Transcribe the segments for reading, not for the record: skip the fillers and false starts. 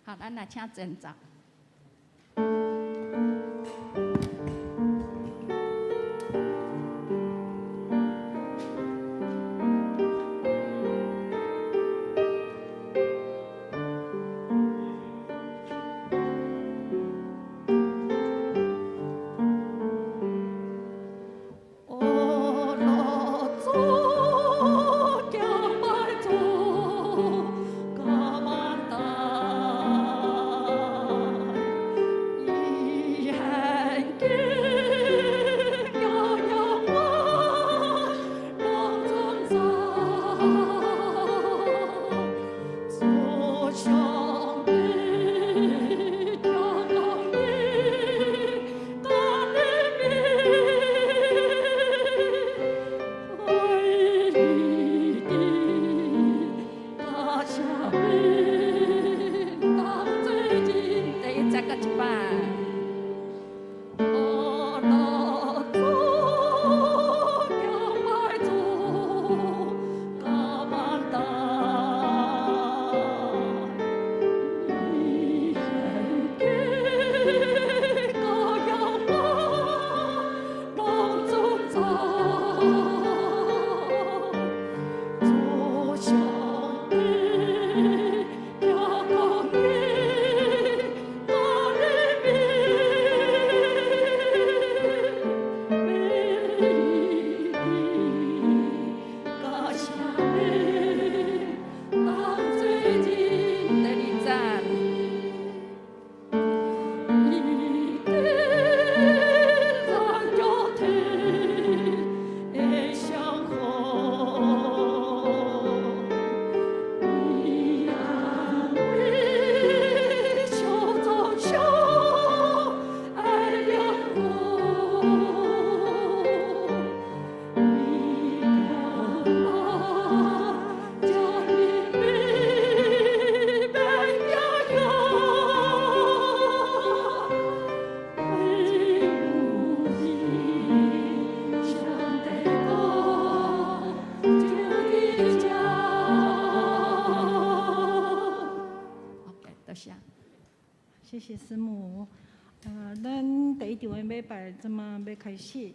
好，咱來請前奏。謝謝師母。咱第一場的禮拜這馬欲開始。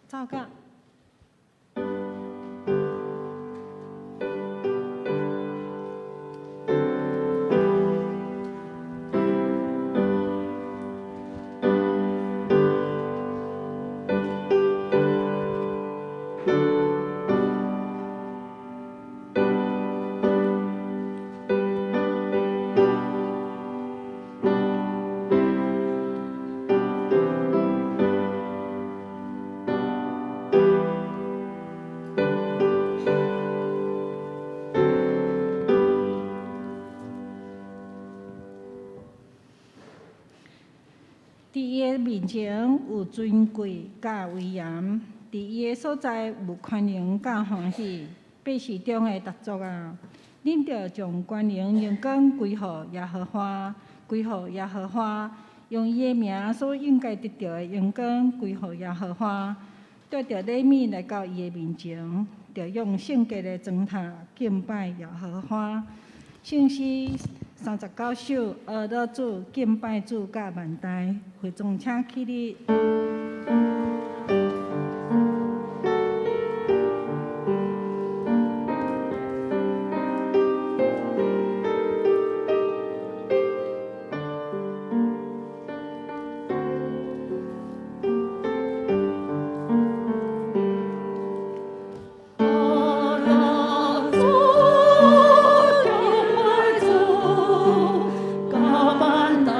走甲。佇伊的面前有尊貴佮威嚴，佇伊的所在有權能佮歡喜。百姓中的逐族啊，恁著將權能榮光歸予耶和華，歸予耶和華，用伊的名所應該得著的榮光歸予耶和華。帶著禮物來到伊的面前，著用聖潔的狀態敬拜耶和華。聖詩39首，阿樂主，敬拜主佮萬代，會眾請起立。阿樂主，敬拜主，佮萬代。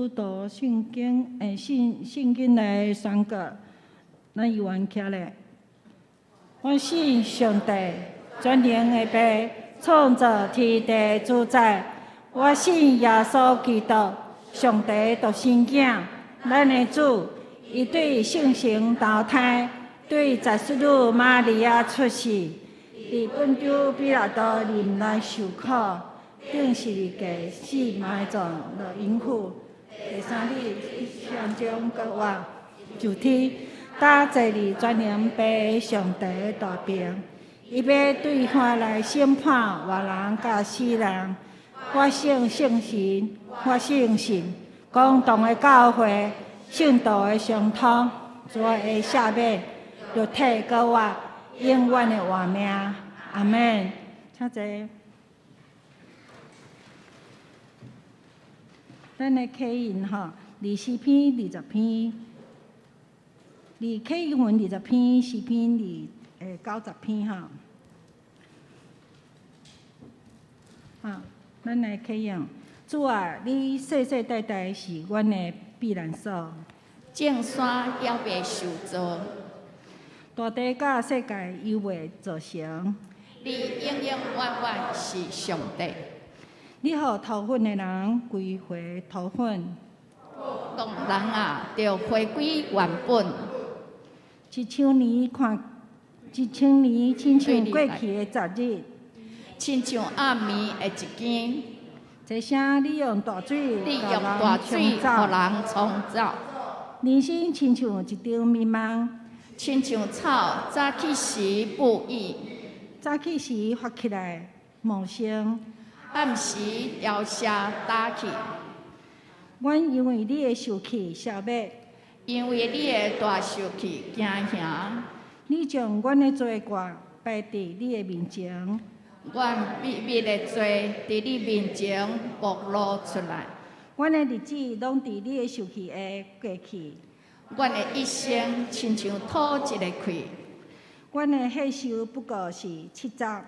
使徒信經，信聖經來宣告，咱猶原徛咧。我信上帝，全能的父，創造天地主宰。我信耶穌基督，上帝獨生囝，咱的主。伊對聖神投胎，對十淑女瑪利亞出世，佇本丟彼拉多任內受苦，釘十字架死埋葬落陰府，第三日從死中復活，上天，搭坐佇全能父上帝的大爿，伊欲對遐來審判活人佮死人。我信聖神，我信信公同的教會，聖徒的相通，罪的赦免，肉體復活，永遠的活命。阿門。請坐。咱的啟應吼，佇詩篇二十篇，佇啟應文二十篇，詩篇90篇吼。好，咱來啟應。主啊，你世世代代是阮的避難所。眾山猶未受造，大地佮世界猶未造成。你永永遠遠是上帝。你予塗粉的人歸回塗粉，戇人啊，著回歸原本。一千年看，一千年親像過去的十日，親像暗暝的一更。這聲你用大水，你用大水予人沖走。人生親像一場美夢，親像草早起時布雨，早起時發起來茂盛，暗時凋謝焦去。阮因為你的受氣消滅，因為你的大受氣驚嚇。你將阮的罪過擺佇你的面前，阮秘密的罪佇你面前暴露出來。阮的日子攏佇你的受氣下過去，阮的一生親像吐一个氣。阮的歲壽不過是70，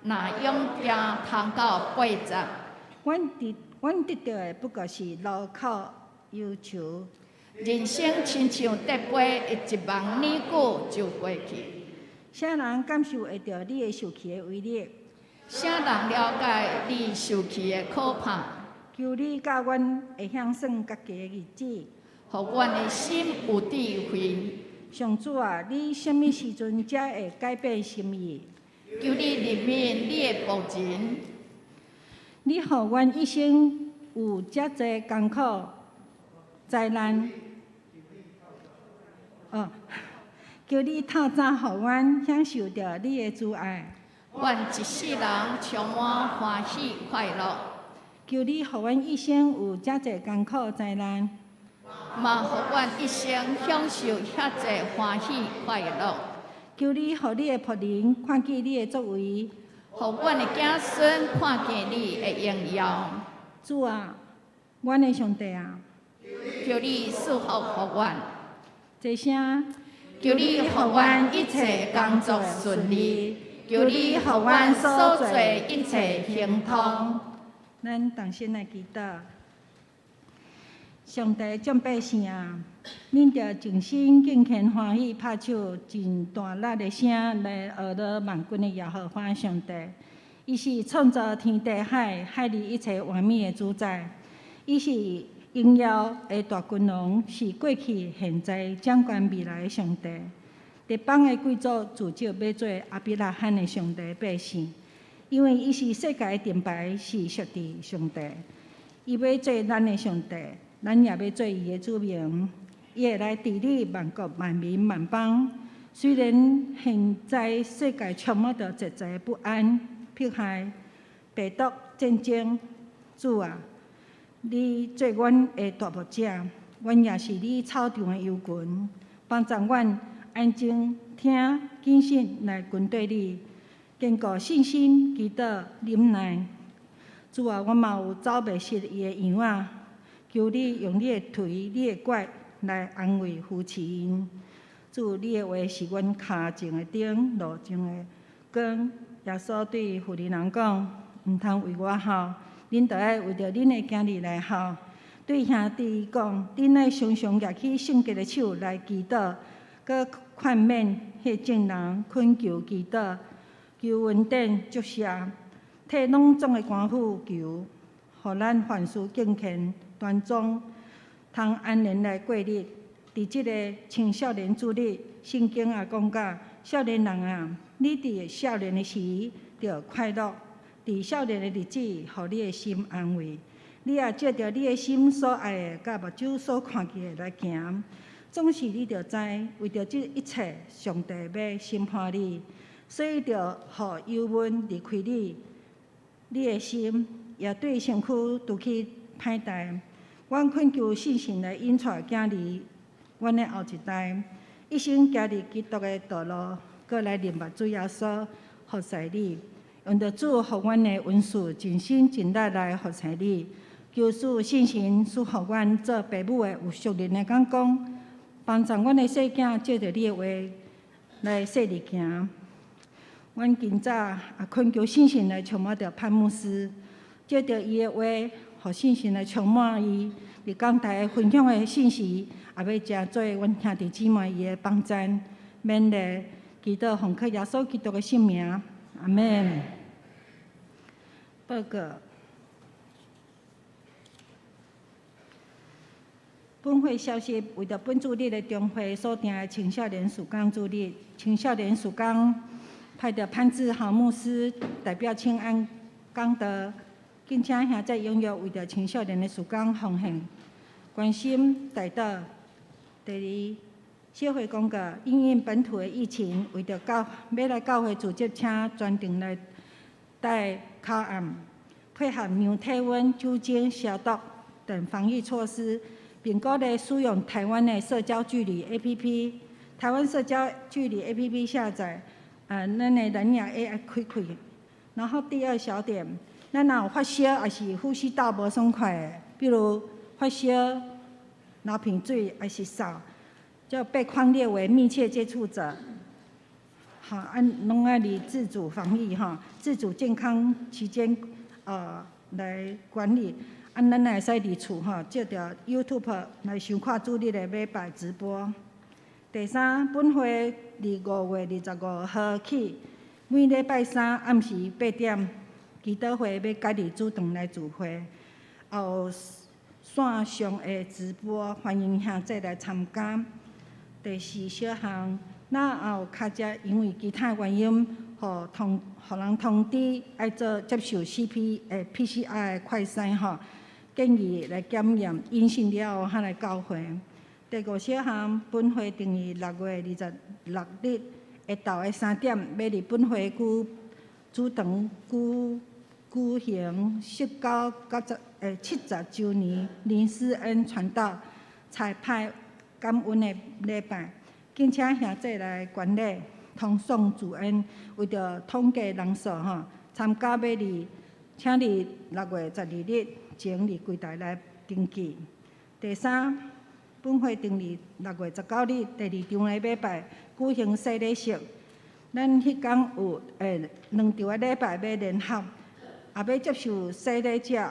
若勇健通到80。阮得著的不過是勞苦憂愁。人生親像竹飛，一夢爾久就過去。啥人感受會著你的受氣的威力？啥人了解你受氣的可怕？求你教阮會曉算家己的日子，予阮的心有智慧。上主啊，你啥物時陣才會改變心意？求你憐憫你的僕人。你予阮一生有遮濟艱苦災難。哦，求你透早予阮享受著你的慈愛。阮一世人充滿歡喜快樂。求你予阮一生有遮濟艱苦災難，嘛予阮一生享受遐濟歡喜快樂。求你予你的僕人看見你的作為，予阮的子孫看見你的榮耀。主啊，阮的上帝啊，求你賜福予阮。這聲，求你予阮一切工作順利，求你予阮所做一切亨通。咱同心來祈禱。上帝眾百姓啊，恁著盡心敬虔歡喜，拍手盡大力的聲來學樂萬軍的耶和華上帝。伊是創造天地海，海裡一切萬物的主宰。伊是榮耀的大君王，是過去、現在、掌權未來的上帝。列邦的貴族自招欲做亞伯拉罕的上帝百姓，因為伊是世界的盾牌，是屬佇上帝。伊欲做咱的上帝，咱也欲做伊的子民。伊會來治理萬國萬民萬邦。雖然現在世界充滿著濟濟不安、迫害、病毒、戰爭，主啊，你做阮的大牧者，阮也是你草場的羊群，幫助阮安靜聽、謹慎來跟綴你，堅固信心、祈禱、忍耐。主啊，阮嘛有走迷失伊的羊仔，求你用你的槌、你的拐來安慰扶持𪜶。主，你的話是阮跤前的燈，路前的光。耶穌對婦人講：毋通為我孝，恁著愛為著恁的囝兒來孝。對兄弟講，恁愛常常舉起聖潔的手來祈禱，閣勸勉彼眾人懇求祈禱，求恩典祝謝，替攏總的官府求，予咱凡事敬虔端莊，通安然來過日。佇這个青少年主日，聖經也講甲少年人啊，你佇少年的時著快樂，佇少年的日子，予你的心安慰。你也照著你的心所愛的，佮目睭所看見的來行，總是你著知，為著這一切，上帝欲審判你，所以著予憂悶離開你，你的心也對身軀除去歹代。阮懇求聖神來引帶囝兒，阮的後一代，一生行佇基督的道路，閣來認捌主耶穌，服侍你，用著主予阮的恩賜，盡心盡力來服侍你。求主聖神賜予阮做爸母的有屬靈的眼光，幫助阮的細囝照著你的話來細膩行。阮今早也懇求聖神來充滿著潘牧師，照著伊的話，予聖神來充滿伊。佇講台分享的信息，也欲誠做阮兄弟姊妹伊的幫贊、勉勵，祈禱奉靠耶穌基督的聖名，阿門。報告。本會消息，為著本主日的中會所訂的青少年事工主日，青少年事工派著潘志豪牧師代表請安講道，敬請兄弟踴躍為著青少年的事工奉獻、關心、代禱。第二，小會公告，因應本土的疫情，為著教欲來教會組織，請專程來戴口罩，配合量體溫、酒精消毒等防疫措施，並鼓勵使用台灣的社交距離 APP。台灣社交距離 APP 下載，咱的藍牙會開開。然後第二小點，咱若有發燒，抑是呼吸道無爽快的，比如發燒、流鼻水，抑是嗽，就被匡列為密切接觸者。好，按攏愛佇自主防疫吼，自主健康期間，來管理。啊，咱也會使佇厝吼，照著 YouTube 來收看主日的禮拜直播。第三，本會佇5月25號起，每禮拜三暗時8點，祈禱會欲改佇主堂來聚會，也有線上的直播，歡迎兄弟來參加。第四小項，若也有較者因為其他原因，予人通知愛做接受 PCR 的快篩吼，建議來檢驗陰性了後，才來教會。第五小項，本會定於6月26日下晝的3點，欲佇本會舉主堂舉行釋教70週年林思恩傳道差派感恩的禮拜，敬請兄弟來觀禮，同頌主恩。為著統計人數吼，參加欲佇，請佇6月12日前佇櫃台來登記。第三，本會定佇6月19日第二場的禮拜舉行洗禮式。咱彼工有兩場的禮拜欲聯合，也欲接受洗禮者、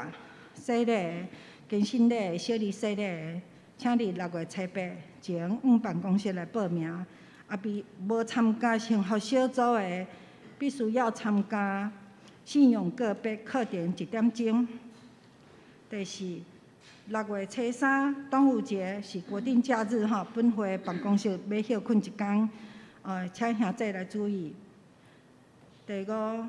洗禮、堅信禮、小禮洗禮，請佇6月初8前往辦公室來報名。也比無參加幸福小組的，必須要參加信仰個別課程1點鐘。第四，6月初3端午節是國定假日吼，本會辦公室欲歇睏一工，請兄弟來注意。第五，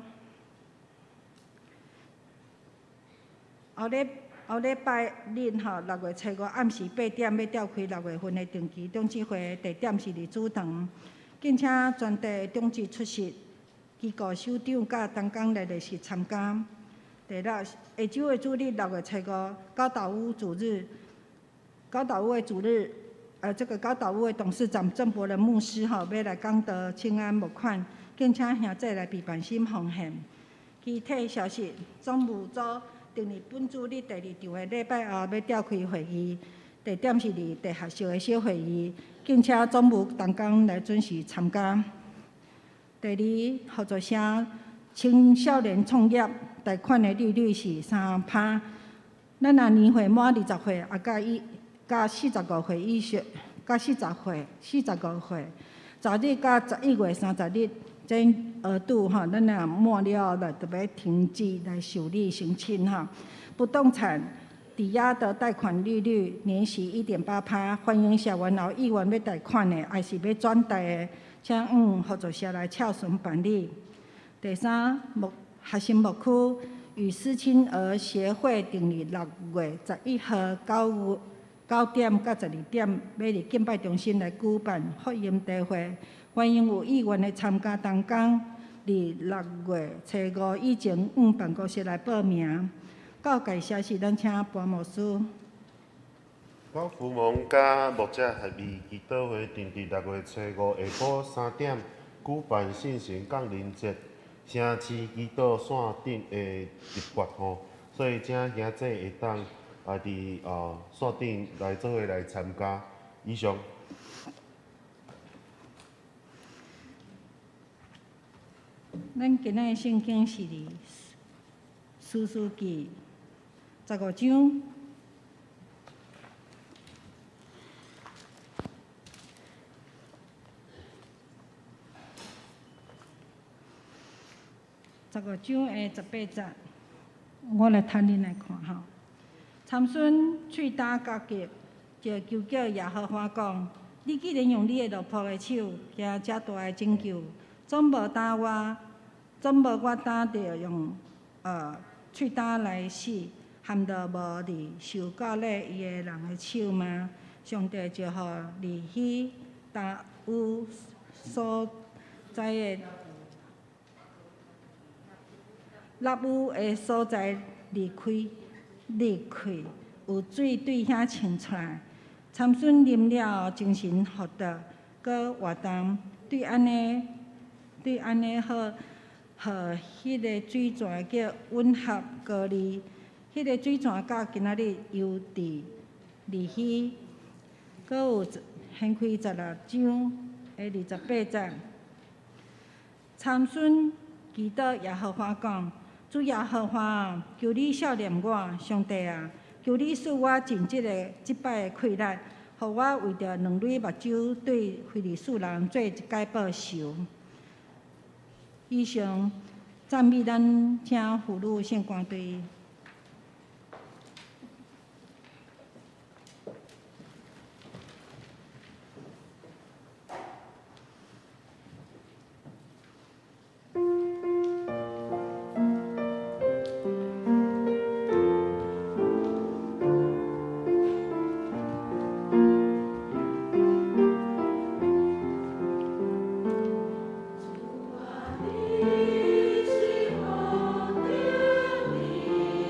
後禮拜日吼，6月初5暗時8點欲召開6月份的定期長執會，地點是佇主堂，敬請全體長執出席，機構首長佮同工來列席參加。第六，下週的主日6月初5，高島屋主日，高島屋的主日，這個高島屋的董事長鄭伯仁牧師吼，欲來講道請安募款，敬請兄弟來備辦心奉獻。其他消息，總務組定佇本主日第二場的禮拜後，欲召開會議，地點是佇地下室的小會議，敬請總務同工來準時參加。第二，合作社青少年創業貸款的利率是3%，咱若年歲滿20歲，啊，佮以佮45歲以上，佮40歲、45歲，10日到11月30日，這額度吼，咱若滿了後，就欲停止來受理申請吼。不動產抵押的貸款利率年息1.8%，歡迎社員有意願欲貸款的，抑是欲轉貸的，請往合作社來洽詢辦理。第三，牧學生牧區與失親兒協會定佇6月11號9點到12點，欲佇敬拜中心來舉辦福音茶會，歡迎有意願的參加同工，佇6月初五以前往辦公室來報名。告解消息，咱請潘牧師。我福蒙佮牧者合意祈禱會定佇6月初五下晡3點舉辦聖神降臨節城市祈禱線頂的入決吼，所以請兄姊會當啊佇線頂來做伙來參加。以上。咱今仔的聖經是佇士師記15章。15章的18節，我來讀恁來看吼。參孫喙焦甲急，就求叫耶和華講：你既然用你的奴僕的手行遮大的拯救，總無焦我，總無我焦著用喙焦來死，含著無佇受膏禮伊的人的手嗎？上帝就予利希大有所在的落雨的所在離開，離開，有水對遐滲出來。參孫啉了精神復得，閣活動。對按呢，對按呢好，予彼个水泉叫隱合歌利，彼个水泉到今仔日猶佇利希。閣有掀開16章的28節，參孫祈禱耶和華講：主耶和華啊，求你赦免我，上帝啊，求你賜我盡這个這擺的氣力，予我為著兩蕊目睭對非利士人做一擺報仇。以上讚美咱請婦女聖歌隊。主啊，你是何等的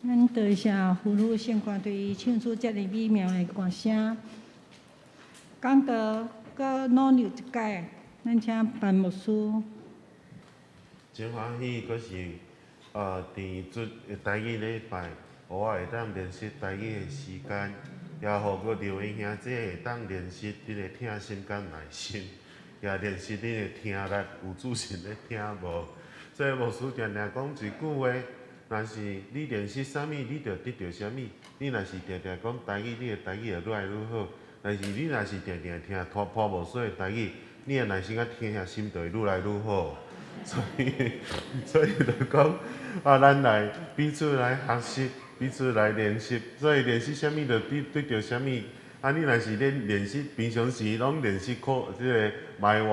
咱多謝福祿聖歌隊唱出遮爾美妙的歌聲。講道閣努力一擺，咱請范牧師。真歡喜，閣是佇這台語禮拜，予我會當練習台語的時間，也予閣劉英兄姊會當練習恁的聽心佮耐心，也練習恁的聽力有自信咧聽無。所以牧師定定講一句話：若是你練習啥物，你就得著啥物。你若是定定講台語，你的台語會愈來愈好；但是你若是定定聽潘牧師的台語，你的耐心佮聽心就會愈來愈好。所以就講啊，咱來彼此來學習，彼此來練習。所以練習啥物就得著啥物。啊，你若是咧練習，平常時攏練習靠這个埋怨，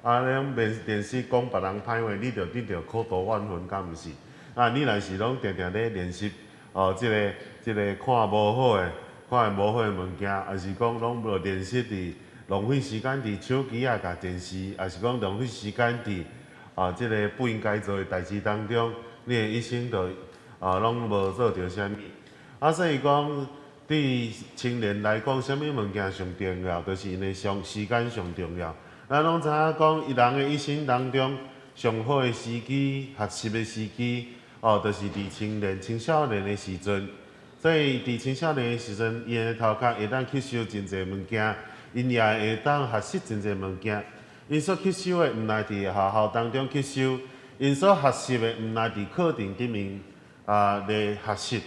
啊，攏練習講別人歹話，你就得著口頭怨恨，敢毋是？啊，你若是攏定定咧練習，哦，這個看無好的，看無好的物件，抑是講攏無練習佇浪費時間佇手機啊、共電視，抑是講浪費時間佇這个不應該做的代誌當中，你的一生就攏無做著啥物。啊，所以講對青年來講，啥物物件上重要？就是𪜶的上時間上重要。咱攏知影講，伊人的一生當中，上好的時機、學習的時機，哦，就是佇青年、青少年的時陣。所以佇青少年的時陣，𪜶的頭殼會當吸收真濟物件，𪜶也會當學習真濟物件。𪜶所吸收的，毋但佇學校當中吸收；𪜶所學習的，毋但佇課程頂面來學習。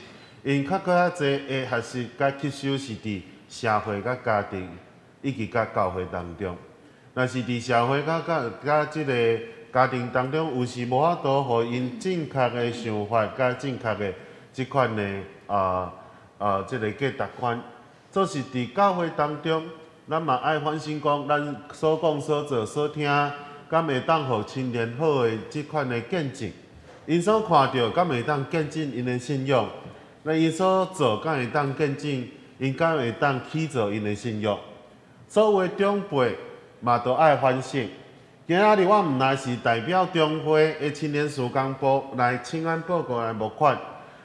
𪜶較閣較濟的學習佮吸收是佇社會佮家庭以及佮教會當中。若是佇社會佮這个家庭當中，有時無法度予𪜶正確的想法佮正確的這款的這个價值觀。做是佇教會當中，咱嘛愛反省講，咱所講、所做、所聽，敢會當予青年好的這款的見證？𪜶所看著，敢會當見證𪜶的信仰？那𪜶所做，敢會當見證？𪜶敢會當起造𪜶的信仰？所有的長輩嘛都愛反省。今仔日我毋但是代表中會的青年事工部來請願報告來募款，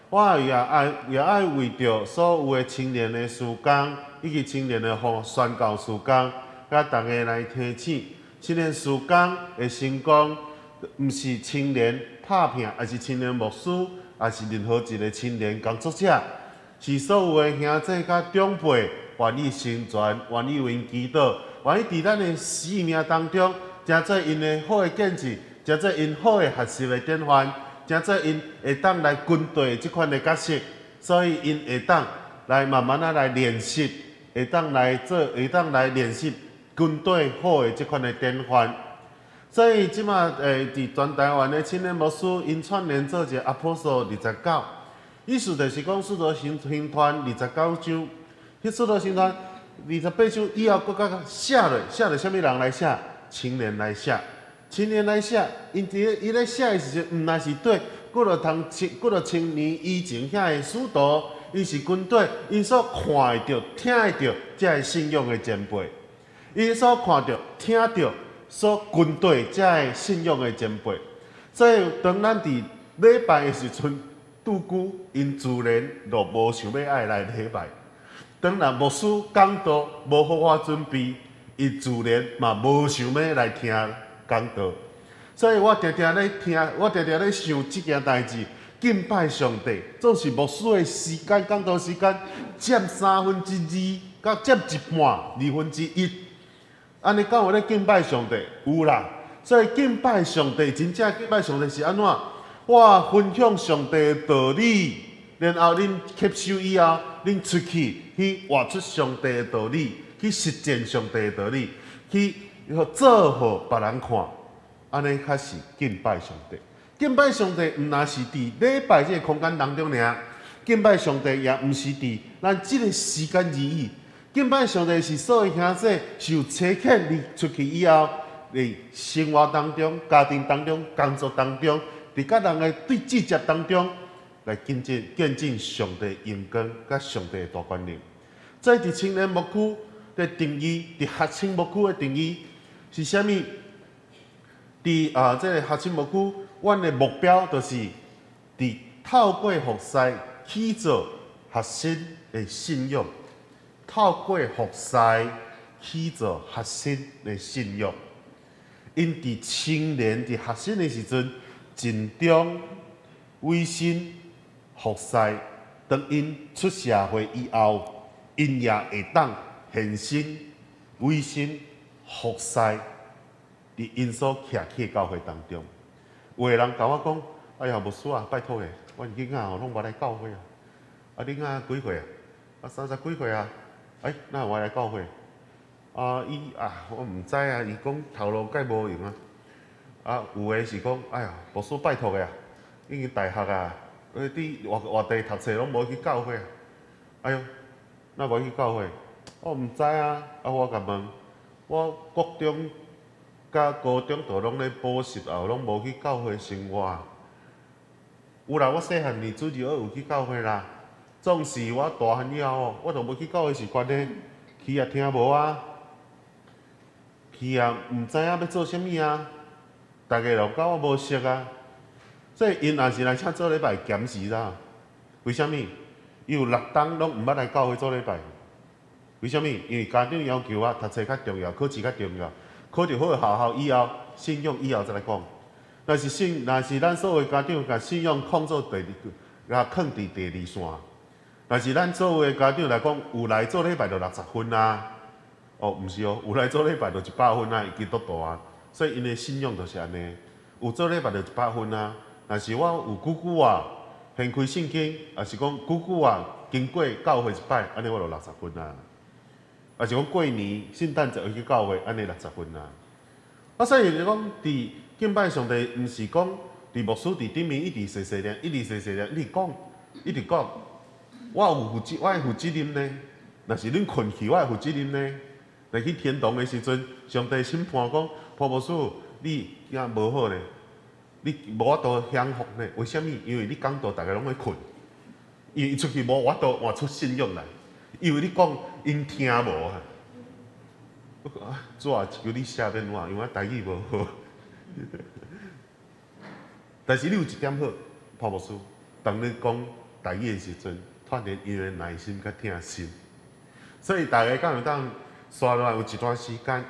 我也愛為著所有的青年的事工以及青年的宣教事工，佮大家來提醒，青年事工的成功，毋是青年拍拚，抑是青年牧師，抑是任何一个青年工作者，是所有的兄弟佮長輩願意成全，願意為𪜶祈禱，願意佇咱的生命當中，成做𪜶的好的見證，成做𪜶好的學習的典範，成做𪜶會當來跟隨這款的角色，所以𪜶會當來慢慢仔來練習，會當來做，會當來練習軍隊好的這款的典範。所以這馬佇全台灣的青年牧師，𪜶串聯做一个 Apostle 29，意思就是講使徒行傳29章，彼使徒行傳28章以後，閣較寫落，寫落啥物人來寫？青年來寫，青年來寫，𪜶佇咧伊咧寫的時陣，毋但是對幾若通青幾若千年以前遐个使徒，𪜶是軍隊，𪜶所看會著、聽會著，這个信仰的前輩，𪜶所看著、聽著所軍隊這个信仰的前輩。所以當咱佇禮拜的時陣，拄久𪜶自然就無想欲愛來禮拜。當若牧師講道無好好準備，伊自然嘛無想欲來聽講道。所以我定定咧聽，我定定咧想這件代誌，敬拜上帝，總是牧師的時間，講道時間佔2/3，佮佔一半，1/2。按呢敢有咧敬拜上帝？有啦。所以敬拜上帝，真正敬拜上帝是按怎？我分享上帝的道理，然後恁吸收以後，恁出去去活出上帝的道理，去實踐上帝的道理，去做予別人看，按呢較是敬拜上帝。敬拜上帝毋但是佇禮拜這个空間當中爾，敬拜上帝也毋是佇咱這个時間而已。敬拜上帝是所有兄弟受差遣，你出去以後，佇生活當中、家庭當中、工作當中，佇佮人的對接當中，來見證見證上帝榮光佮上帝的大權能。所以佇青年牧區的定義，佇學青牧區的定義是啥物？佇這个學青牧區，阮的目標就是佇透過服侍起造學生的信仰，透過服侍起造學生的信仰。𪜶佇青年佇學生的時陣，盡忠委身服侍，當𪜶出社會以後，𪜶也會當獻身委身服侍佇𪜶所徛起的教會當中。有的人共我講：哎呀，牧師啊，拜託的，阮囡仔吼攏無來教會啊！啊，恁囝幾歲啊？啊，三十幾歲啊？欸，哪會無來教會？啊，伊啊，我毋知啊，伊講頭路蓋無閒啊。啊，有的是講，哎呀，牧師拜託的啊，已經大學啊，佇外外地讀冊攏無去教會啊。哎喲，哪無去教會？我毋知啊。啊，我共問，我國中佮高中都攏咧補習，也攏無去教會生活。有啦，我細漢年主日學有去教會啦。總是我大漢以後，我就無去教會習慣呢，去也聽無啊，去也毋知影欲做啥物啊，逐家都佮我無熟啊，所以𪜶若是來請做禮拜減時啦。為啥物？伊有六冬攏毋捌來教會做禮拜。為啥物？因為家長要求啊，讀冊較重要，考試較重要。考著好的學校以後，信仰以後再來講。若是信，若是咱所有家長共信仰放做第二，共囥佇第二線。若是咱所有的家長來講，有來做禮拜就六十分啊。哦，毋是哦，有來做禮拜就一百分啊，基督徒啊。所以𪜶的信仰就是按呢，有做禮拜就一百分啊。若是我有久久啊，掀開聖經，抑是講久久啊，經過教會一擺，按呢我就六十分啊。抑是講過年、聖誕節會去教會，按呢六十分啊。啊，所以你講佇敬拜上帝，毋是講佇牧師佇頂面一直細細念，一直細細念，一直講，一直講。我有負責，我的負責任呢。若是恁睏去，我的負責任呢。來去天堂的時陣，上帝審判講，潘牧師，你也無好咧，你無法度享福呢？為啥物？因為你講道，逐家攏咧睏，因為伊出去無法度換出信仰來，因為你講𪜶聽無啊。我講啊，主啊，求你赦免我，因為我台語無好。但是你有一點好，潘牧師，當你講台語的時陣，突然𪜶的耐心較疼心，所以大家敢會當紲落來有一段時間，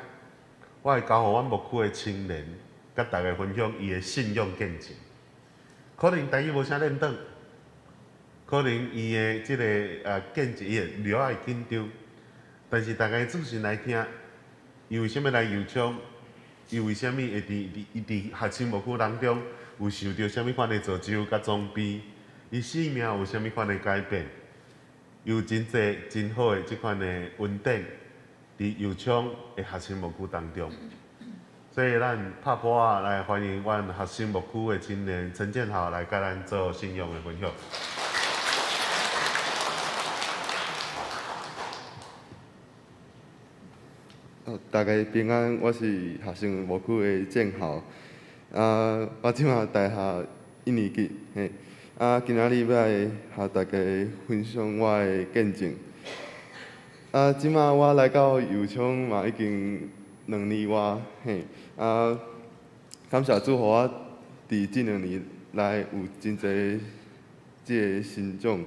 我會交予阮牧區的青年，佮大家分享伊的信仰見證。可能台語無啥輪轉，可能伊的這個見證伊會略愛緊張，但是大家仔細來聽，伊為啥物來油槍？伊為啥物會佇佇伊佇學生牧區當中有受著啥物款的造就佮裝備？伊生命有啥物款的改變？有真濟真好的這款的恩典，佇油槍的學生牧區當中。所以咱拍鼓仔來歡迎阮學生牧區的青年陳建豪來佮咱做信仰的分享。大家平安，我是學生牧區的建豪。啊，我這馬大學一年級，嘿。啊，今仔日欲來予大家分享我的見證。啊，這馬我來到油昌嘛已經兩年外，嘿。啊，感謝主，予我佇這兩年內有真濟這个成長。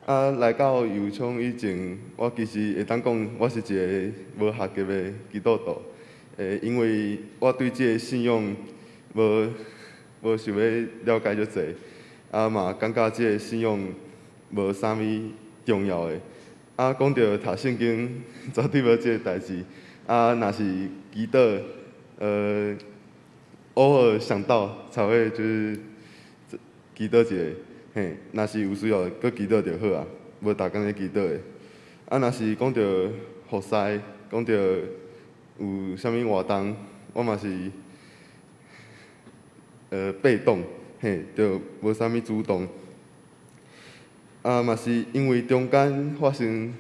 啊，來到油昌以前，我其實會當講，我是一个無學習的基督徒。因為我對這个信仰無無想欲了解足濟，啊嘛感覺這个信仰無啥物重要的。啊，講著讀聖經，絕對無這个代誌。啊，若是祈禱，偶爾想到才會就是祈禱一下。嘿，若是有需要，閣祈禱就好啊，無逐工咧祈禱的。啊，若是講著服侍，講著有啥物活動，我嘛是被動，嘿，就無啥物主動。啊，嘛是因為中間發生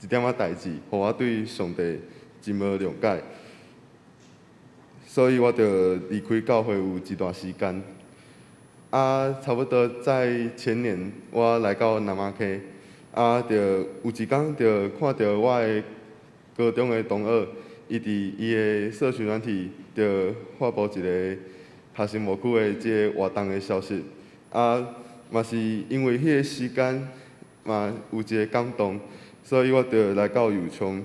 一點仔代誌，予我對上帝真無諒解，所以我就離開教會有一段時間。啊，差不多在前年，我來到那瑪夏，啊，就有一工就看著我的高中的同學，伊佇伊的社群軟體就發布一个學生牧區的這个活動的消息，啊，嘛是因為彼個時間嘛有一个感動，所以我就來到右昌。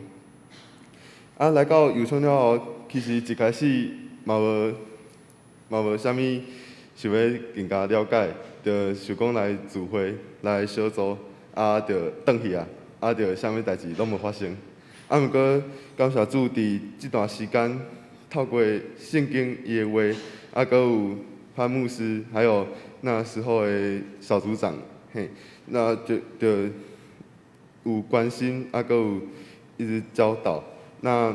啊，來到右昌了後，其實一開始嘛無啥物想欲更加了解，就想講來聚會，來小組，啊，就轉去啊，啊，就啥物代誌攏無發生。啊，毋過感謝主，佇這段時間，透過聖經伊的話，啊，閣有潘牧師，還有那時候的小組長，嘿，那就有關心，啊，閣有一直教導。那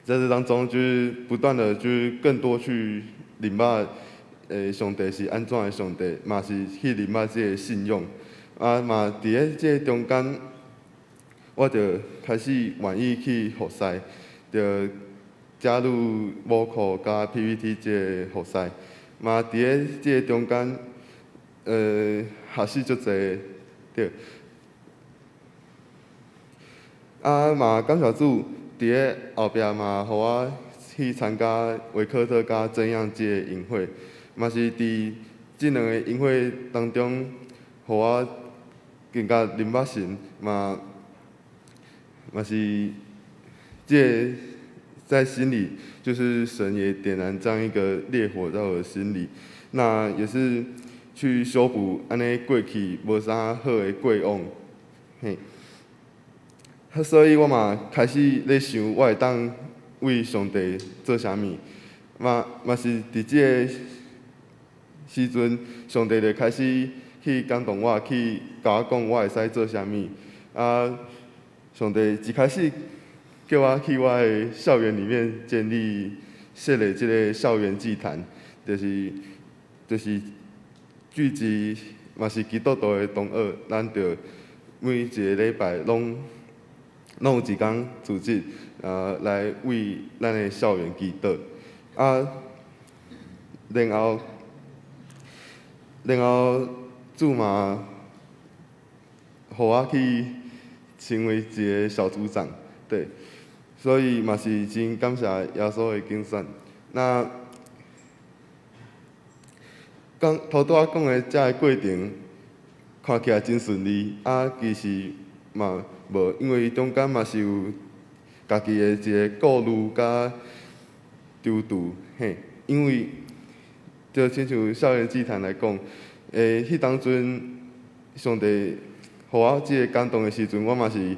在這當中，就是不斷的，就是更多去認捌，上帝是按怎的上帝，嘛是去認捌這个信仰。啊，嘛佇咧這个中間，我就開始願意去服侍，就加入母庫佮 PPT 這个服侍。嘛佇咧這个中間，學習足濟，對。啊，嘛感謝主，佇咧後壁嘛，予我去參加維克特佮真樣這个營會，嘛是佇這兩个營會當中，予我更加認捌神，嘛是這个在心裡，就是神也點燃這樣一個烈火在我的心裡，那也是去修補按呢過去無啥好的過往，嘿。所以我嘛開始咧想，我會當為上帝做啥物，嘛是佇這个時陣，上帝就開始去感動我，去共我講我會使做啥物。啊，上帝一開始叫我去我的校園裡面建立設立這个校園祭壇，就是聚集嘛是基督徒的同學，咱就每一个禮拜攏有一工組織，來為咱的校園祈禱。啊，然後主嘛，予我去成為一个小組長，對，所以嘛是真感謝耶穌的揀選。那講頭拄仔講的這个過程，看起來真順利，啊，其實嘛無，因為中間嘛是有家己的一个顧慮佮躊躇，嘿，因為就親像校園祭壇來講，彼當陣上帝予我這个感動的時陣，我嘛是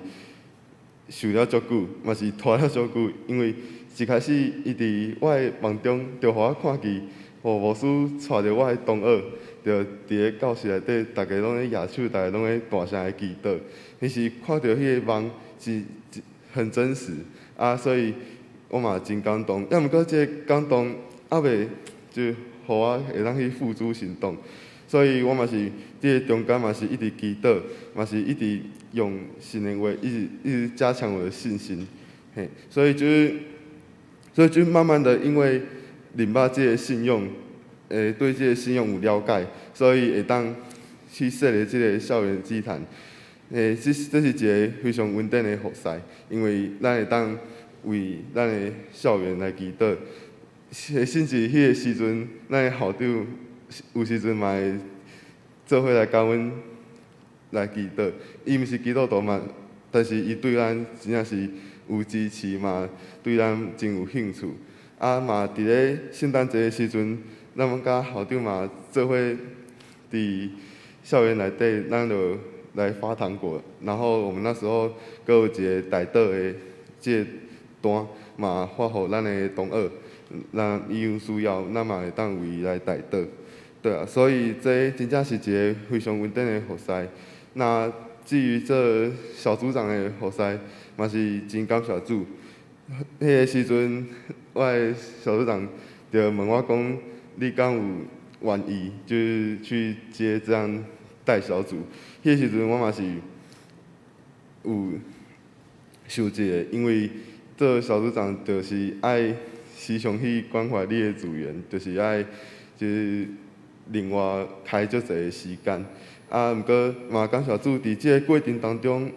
想了足久，嘛是拖了足久，因為一開始伊佇我的夢中就予我看見，予牧師帶著我的同學，就佇咧教室內底，逐家攏咧舉手，逐家攏咧大聲的祈禱。彼時看著彼个夢是很真實，啊，所以我嘛真感動。抑毋過這个感動猶未就予我會當去付諸行動，所以我嘛是佇个中間嘛是一直祈禱，嘛是一直用神的話，一直一直加強我的信心。嘿，所以就慢慢的因為認捌這个信仰，對這个信仰有了解，所以會當去設立這个校園祭壇。這是一个非常穩定的服侍，因為咱會當為咱的校園來祈禱，甚至彼个時陣，咱的校長有時陣嘛會做伙來共阮來祈禱。伊毋是基督徒嘛，但是伊對咱真正是有支持嘛，對咱真有興趣。啊嘛，佇咧聖誕節的時陣，咱們佮校長嘛做伙佇校園內底，咱就來發糖果，然後我們那時候閣有一个代禱的這个單，嘛發予咱的同學，若伊有需要，咱嘛會當為伊來代禱。對啊，所以這真正是一个非常穩定的服侍。那至於這小組長的服侍，嘛是真感謝主。彼个時陣，我的小組長就問我講：你敢有願意，就是去接這樣帶小組？彼个時陣我嘛是有想一下，因為做小組長就是愛時常去關懷你的組員，就是愛就是另外開足濟的時間。啊，毋過嘛感謝主，佇這个過程當中，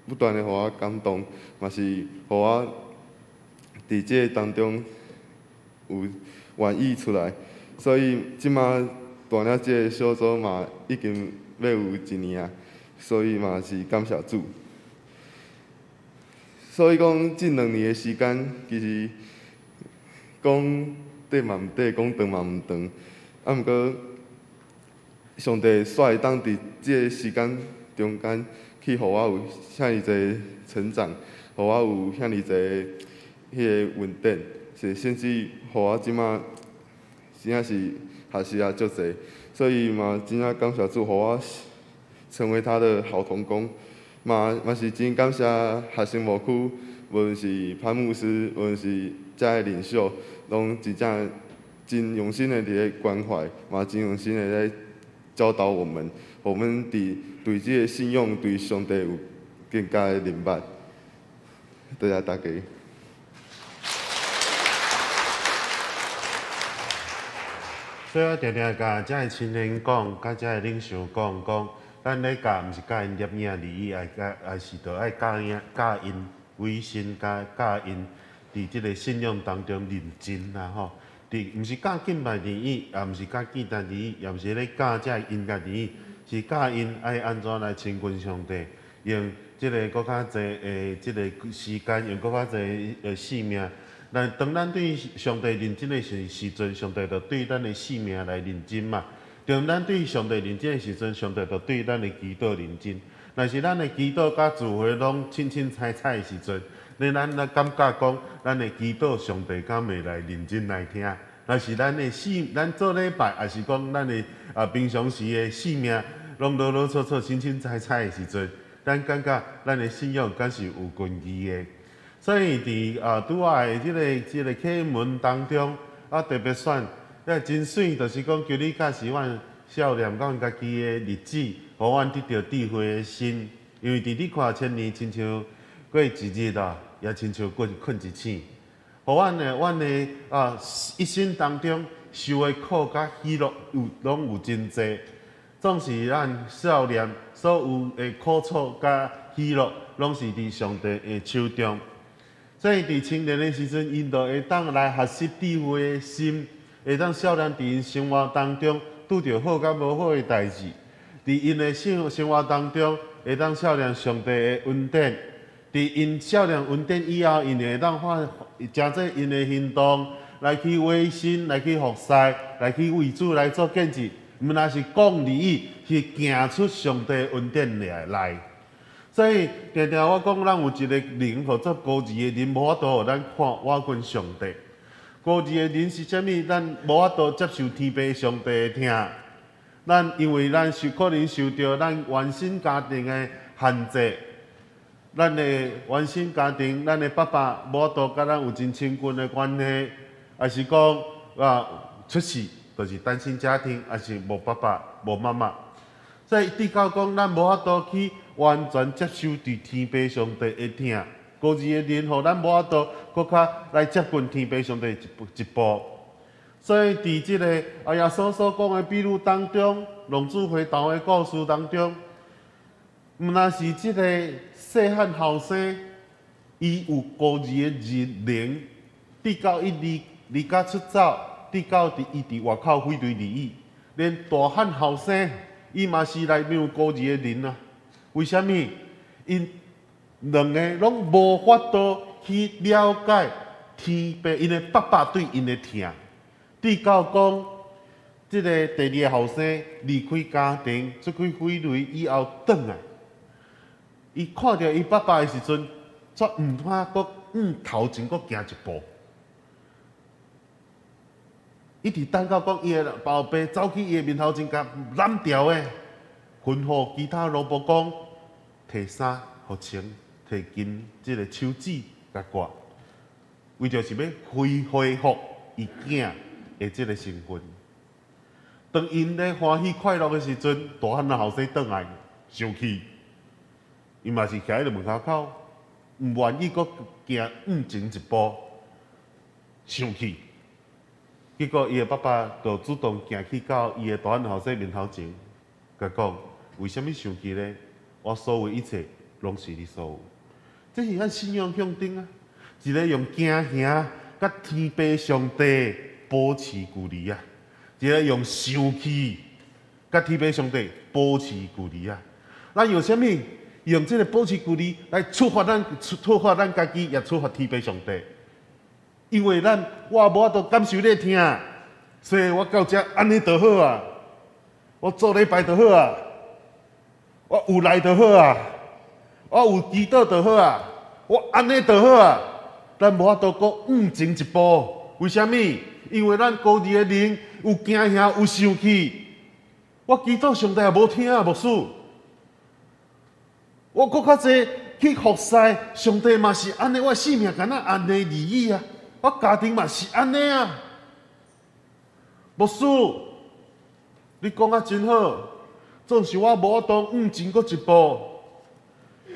不斷的予我感動，嘛是予我佇這个當中有願意出來。所以這馬帶領這个小組嘛已經欲有一年啊，所以嘛是感謝主。所以講，這兩年的時間，其實講短嘛毋短，講長嘛毋長。啊，毋過上帝煞會當佇這个時間中間，去予我有遐爾濟成長，予我有遐爾濟彼个穩定，是甚至予我這馬真正是學習也足濟，所以嘛真正感謝主，予我成為他的好同工。嘛是真感謝學生牧區，無論是潘牧師，無論是遮的領袖，攏真正真用心的佇咧關懷，嘛真用心的咧教導我們，予阮佇對這个信仰，對上帝有更加的明白。多謝大家。所以我定定共遮的青年講，佮遮的領袖講，講咱咧教，毋是教𪜶攝影而已，愛教，也是著愛教𪜶教𪜶委身，佮教𪜶佇這个信仰當中認真啦吼。佇毋是教敬拜而已，也毋是教敬拜而已，也毋是咧教遮音樂而已，是教𪜶愛按怎來親近上帝，用這个閣較濟的這个時間，用閣較濟的性命。但當咱對上帝認真的時陣，上帝就對咱的性命來認真嘛。當咱對上帝認真的時陣，上帝就對咱的祈禱認真。若是咱的祈禱佮聚會攏凊凊彩彩的時陣，你咱來感覺講，咱的祈禱上帝敢會來認真來聽？若是咱的性，咱做禮拜，抑是講咱的平常時的性命，攏囉囉嗦嗦、凊凊彩彩的時陣，咱感覺咱的信仰敢是有根基的。所以佇拄仔的這个啟文當中，特別選，這真媠，就是講求你教示阮少年佮阮家己的日子，予阮得著智慧的心。因為佇你看千年，親像過一日啊，也親像睏睏一醒。予阮的一生當中受的苦佮喜樂有攏有真濟，總是咱少年所有的苦楚佮喜樂，攏是佇上帝的手中。所以佇青年的時陣，𪜶就會當來學習智慧的心，會當少年佇𪜶生活當中拄著好佮無好的代誌，佇𪜶的生活當中，會當少年上帝的恩典。佇𪜶少年恩典以後，𪜶會當發誠濟𪜶的行動來去委身，來去服侍，來去為主來做見證。毋但是講而已，是行出上帝恩典來。所以，定定我講，咱有一个靈，號做孤兒的靈，無法度予咱看倚近上帝。孤兒的靈是啥物？咱無法度接受天父上帝的疼。咱因為咱受可能受著咱原生家庭的限制，咱的原生家庭，咱的爸爸無法度佮咱有真親近的關係，抑是講出世就是單親家庭，抑是無爸爸無媽媽。所以，直到講咱無法度去完全接受佇天父上帝的疼，孤兒的靈，予咱無法度閣較來接近天父上帝一步一步。所以，佇這个耶穌所講的比喻當中，浪子回頭的故事當中，毋但是這个細漢後生，伊有孤兒的靈，直到伊離家出走，直到伊佇外口揮淚而已，連大漢後生，伊嘛是內面有孤兒的靈啊。為啥物？𪜶兩个攏無法度去了解天父𪜶的爸爸對𪜶的疼，直到講這个第二个後生離開家庭，出去揮淚以後轉來，伊看著伊爸爸的時陣，煞毋敢閣向頭前閣行一步。一直等到講伊的老爸走去伊的面頭前，共攬牢的，吩咐其他奴僕講，提衫予穿，提金這个手指共掛，為著是欲恢復伊囝的這个身份。當𪜶咧歡喜快樂的時陣，大漢仔後生轉來生氣，伊嘛是徛佇門口，毋願意閣行向前一步，生氣。結果伊的爸爸就主動行去到伊的大漢後生面頭前，共講：為啥物生氣咧？我所有一切攏是你所有。這是咱信仰向頂啊！一个用敬虔佮天父上帝保持距離啊！一个用生氣佮天父上帝保持距離啊！咱用啥物？用這個保持距離來處罰咱，處罰咱家己，也處罰天父上帝。因為咱我無法度感受你的疼，所以我到遮按呢就好啊，我做禮拜就好啊，我有來就好啊，我有祈禱就好啊，我按呢就好啊。咱無法度閣向前一步，為啥物？因為咱高二的靈有驚嚇，有生氣。我祈禱上帝也無聽啊，牧師。我閣較濟去服侍上帝嘛是按呢，我性命敢若按呢而已啊。我家庭嘛是按呢啊。牧師，你講啊真好，總是我無法度向前閣一步，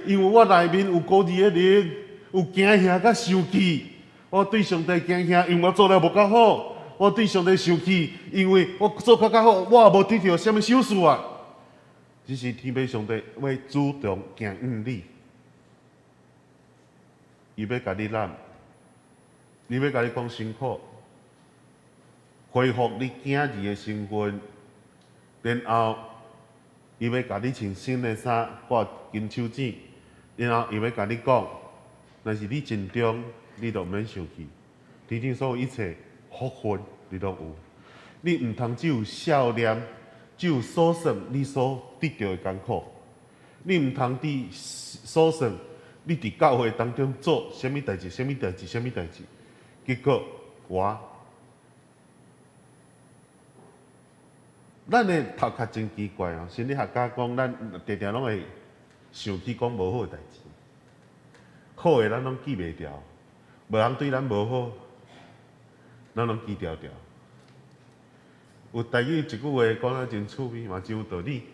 因為我內面有高二的靈，有驚嚇佮生氣。我對上帝驚嚇，因為我做了無夠好；我對上帝生氣，因為我做較較好，我也無得著啥物賞賜啊。只是天父上帝欲主動行向你，伊欲共你攬，伊欲共你講辛苦，恢復你囝兒的身份，然後伊欲共你穿新的衫，掛金手指，然後伊欲共你講，若是你盡忠，你就毋免生氣，天頂所有一切福分你攏有，你毋通只有數念，只有數算你所得著的艱苦，你毋通佇數算你佇教會當中做啥物代誌，啥物代誌，啥物代誌，結果我，咱的頭殼真奇怪哦，心理學家講，咱定定攏會想起講無好的代誌，好的咱攏記袂牢。無人對咱無好，咱攏記牢牢。有台語一句話講得真趣味，嘛真有道理。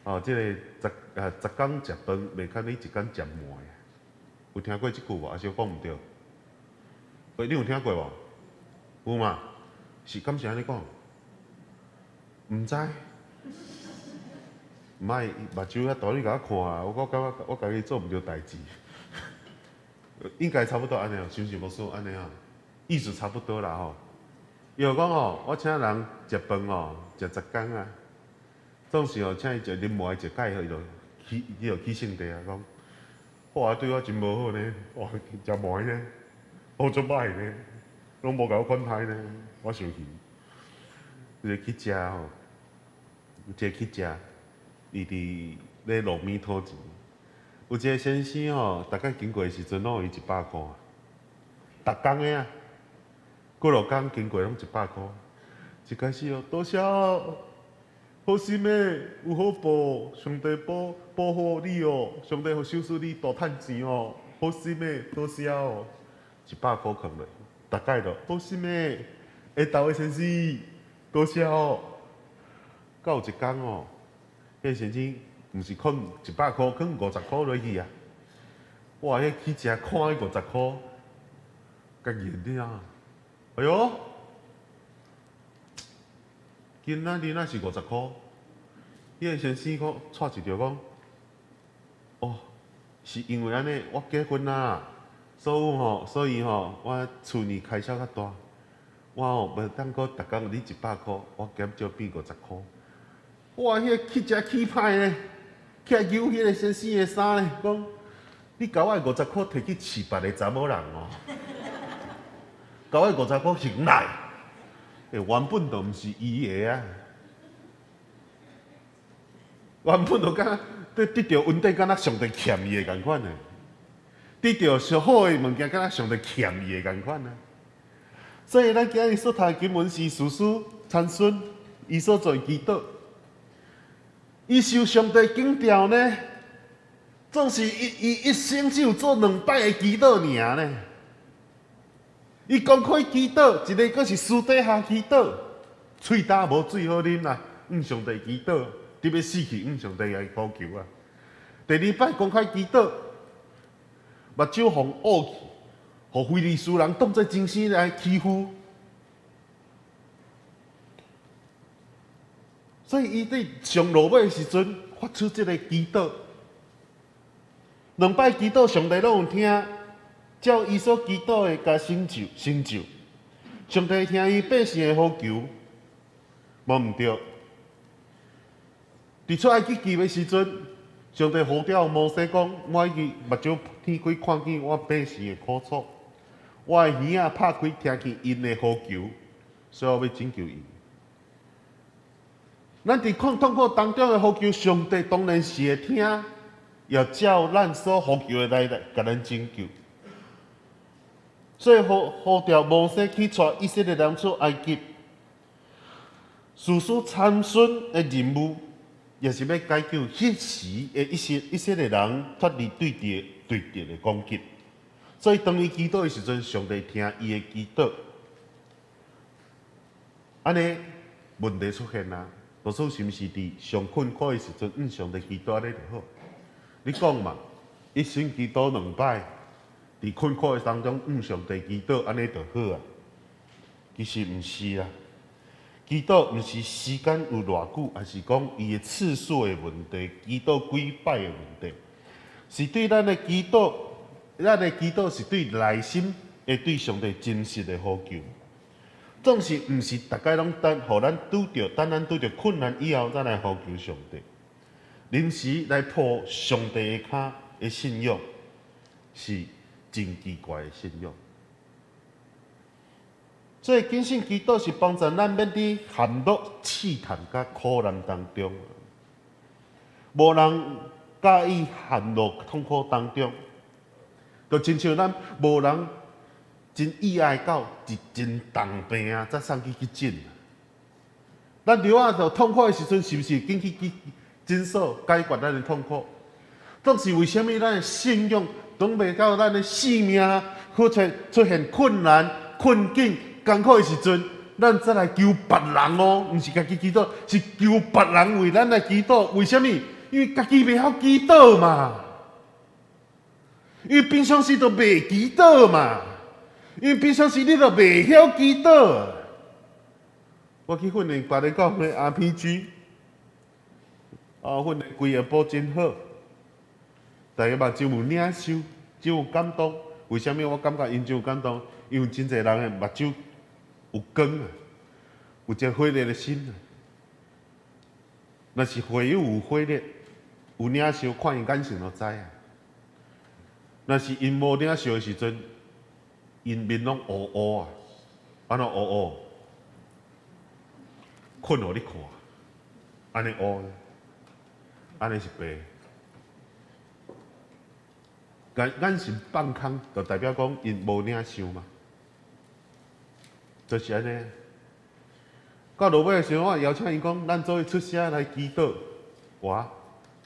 哦，這個十啊十工食飯，袂堪你一工食糜。有聽過這句無？還是我講毋對？喂，你有聽過無？有嘛？是敢是按呢講？毋知。毋愛目睭遐大，你共我看啊！我感覺我家己做毋著代誌。應該差不多按呢哦，是毋是牧師按呢哦？意思差不多啦吼。伊就講哦，我請人食飯哦，食十工啊，總是哦請伊食啉糜食蓋好，伊就起伊就起性地啊，講，哇對我真無好呢，哇食糜呢，好足歹呢，攏無共我款待呢，我生氣。伊就去食吼，一個去食，伊佇咧路邊討錢。有一個先生吼，逐擺經過的時陣，攏予伊一百箍。逐工的啊，幾落工經過攏一百箍。一開始哦，多謝哦，好心的，有好報，上帝保保護你哦，上帝予賞賜你大趁錢哦，好心的，多謝哦，一百箍囥落，逐擺都好心的，下晝的先生，多謝哦。到有一工哦，彼個先生。毋是囥一百箍，囥五十箍落去啊！哇，彼去食看彼五十箍，較現你啊！哎喲，今仔日若是五十箍，彼個先生講，掣一著講，哦，是因為按呢，我結婚啦，所以吼，所以吼，我厝裡開銷較大，我吼無當閣逐工予你一百箍，我減少變五十箍。哇！彼個去食氣歹呢，起來揪彼個先生的衫呢，講你共我的五十箍提去飼別个查某人哦，共我的五十箍還來，欸，原本就毋是伊的啊，原本就敢若得得著恩典，敢若上帝欠伊的仝款呢，得著上好的物件，敢若上帝欠伊的仝款啊。所以咱今日所讀的經文是士師參孫伊所做的祈禱。伊受上帝警告呢，總是伊伊一生只有做兩擺的祈禱爾呢。伊公開祈禱，一个閣是私底下祈禱，喙焦無水好啉啦，向上帝祈禱，得欲死去，向上帝來呼求啊。第二擺公開祈禱，目睭予烏去，予非利士人當做真生來欺負。所以伊佇上落尾的時陣發出這个祈禱，兩擺祈禱上帝攏有聽，照伊所祈禱的共成就成就。上帝聽伊百姓的呼求，無毋對。佇出埃及記的時陣，上帝呼召摩西講：我已經目睭天開，看見我百姓的苦楚，我的耳仔拍開，聽見𪜶的呼求，所以我欲拯救𪜶。咱佇看痛苦當中的呼求，上帝當然是會聽，也照咱所呼求的來共咱拯救。所以呼召摩西去帶以色列人出埃及，士師參孫的任務，也是欲解救彼時的以色列人脫離對敵的攻擊。所以當伊祈禱的時陣，上帝聽伊的祈禱。按呢問題出現啦，多數是毋是佇上困苦的時陣，向上帝祈禱按呢就好？你講嘛，一生祈禱兩擺，佇困苦的當中向上帝祈禱，按呢就好啊？其實毋是啦，祈禱毋是時間有偌久，抑是講伊的次數的問題，祈禱幾擺的問題，是對咱的祈禱，咱的祈禱是對內心會對上帝真實的呼求。總是毋是逐擺攏等，予咱拄著，等咱拄著困難以後，才來呼求上帝。臨時來抱上帝的跤的信仰，是真奇怪的信仰。所以謹慎祈禱是幫助咱免佇陷落試探佮苦難當中。無人佮意陷落痛苦當中，就親像咱無人真意愛到一真重病啊，才送去急診。咱著愛著痛苦的時陣，是毋是緊去診所解決咱的痛苦？總是為啥物咱的信仰當袂到咱的性命出現困難、困境、艱苦的時陣，咱才來求別人哦，毋是家己祈禱，是求別人為咱來祈禱。為啥物？因為家己袂曉祈禱嘛，因為平常時都袂祈禱嘛，因為平常時你都袂曉祈禱。我去訓練別个教會 RPG，啊，訓練規下晡真好，逐家目睭有領受，真有感動。為啥物我感覺𪜶真有感動？因為真濟人的目睭有光啊，有一個火熱的心啊。若是會友有火熱，有領受，看𪜶眼神就知啊。若是𪜶無領受的時陣，𪜶面攏烏烏啊，按怎烏烏？睏予你看，按呢烏，按呢是白。眼神放空，就代表講𪜶無領受嘛，就是按呢。到落尾的時陣，我邀請𪜶講，咱做伙出聲來祈禱。哇，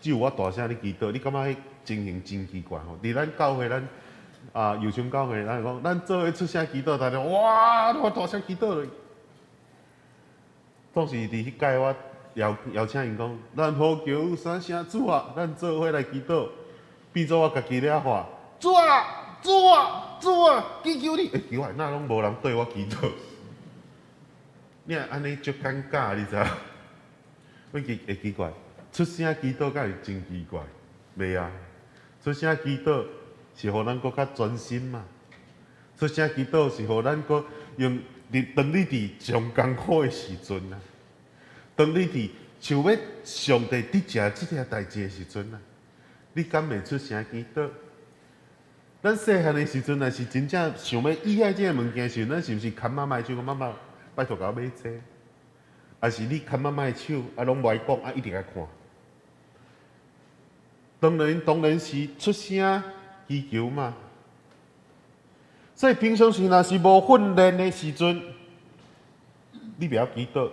只有我大聲咧祈禱，你感覺彼情形真奇怪吼？佇咱教會，咱啊右手教會，咱講，咱做伙出聲祈禱，大家哇，我大聲祈禱咧。總是佇彼屆我邀請𪜶講，咱呼求三聲主啊，咱做伙來祈禱，變做我家己咧喊主啊，主啊，主啊，祈求你。欸，奇怪，哪攏無人對我祈禱？你若按呢足尷尬，你知無？會奇會奇怪，出聲祈禱敢會真奇怪？袂啊，出聲祈禱是予咱閣較專心嘛。出聲祈禱是予咱閣用佇當你佇上艱苦的時陣啊，當你佇想欲上帝佇食這件代誌的時陣啊，你敢袂出聲祈禱？咱細漢的時陣，若是真正想欲意愛這个物件時陣，咱是毋是牽媽媽的手講媽媽，拜託共我買這個？抑是你牽媽媽的手，啊，攏無愛講，啊，一直愛看。當然，當然是出聲祈求嘛。所以平常時若是無訓練的時陣，你袂曉祈禱。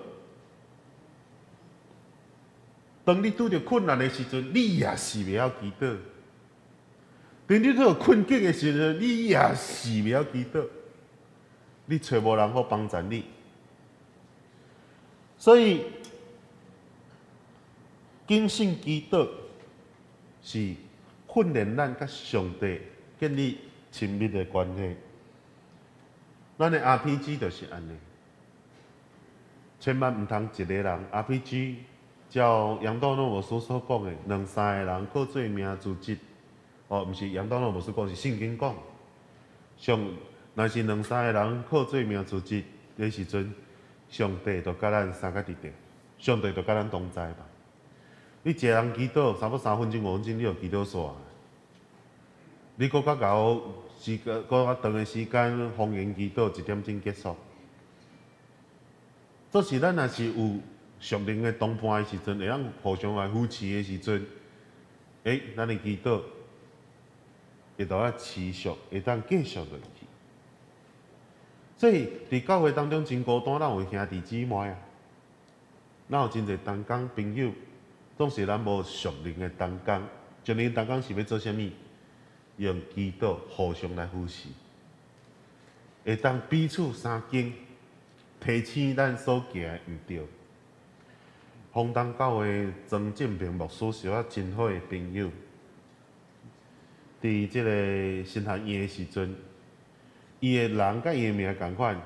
當你拄著困難的時陣，你也是袂曉祈禱。當你拄著困境的時陣，你也是袂曉祈禱。你揣無人好幫助你。所以，謹慎祈禱是訓練咱佮上帝建立親密的關係。咱的 RPG 就是按呢，千萬毋通一个人 RPG。照楊道諾牧師所講的，兩三个人靠做名組織，哦，毋是楊道諾牧師講，是聖經講。上，若是兩三个人靠做名組織的時陣，上帝就佮咱相佮佇頂，上帝就佮咱同在吧。你一個人祈禱，差不多3分鐘、5分鐘，你就祈禱煞。你閣較𠢕時間，閣較長的時間，方言祈禱1點鐘結束。這是咱若是有屬靈的同伴的時陣，會當互相來扶持的時陣，咱的祈禱會當持續，會當繼續落去。所以，佇教會當中真孤單，咱有兄弟姊妹啊，咱有真濟同工朋友，總是咱無屬靈的同工。屬靈同工是欲做啥物？用祈禱互相來扶持，會當彼此相敬，提醒咱所行的毋對。豐東教會曾正平牧師是我真好的朋友，佇這個神學院的時陣，伊的人佮伊的名仝款，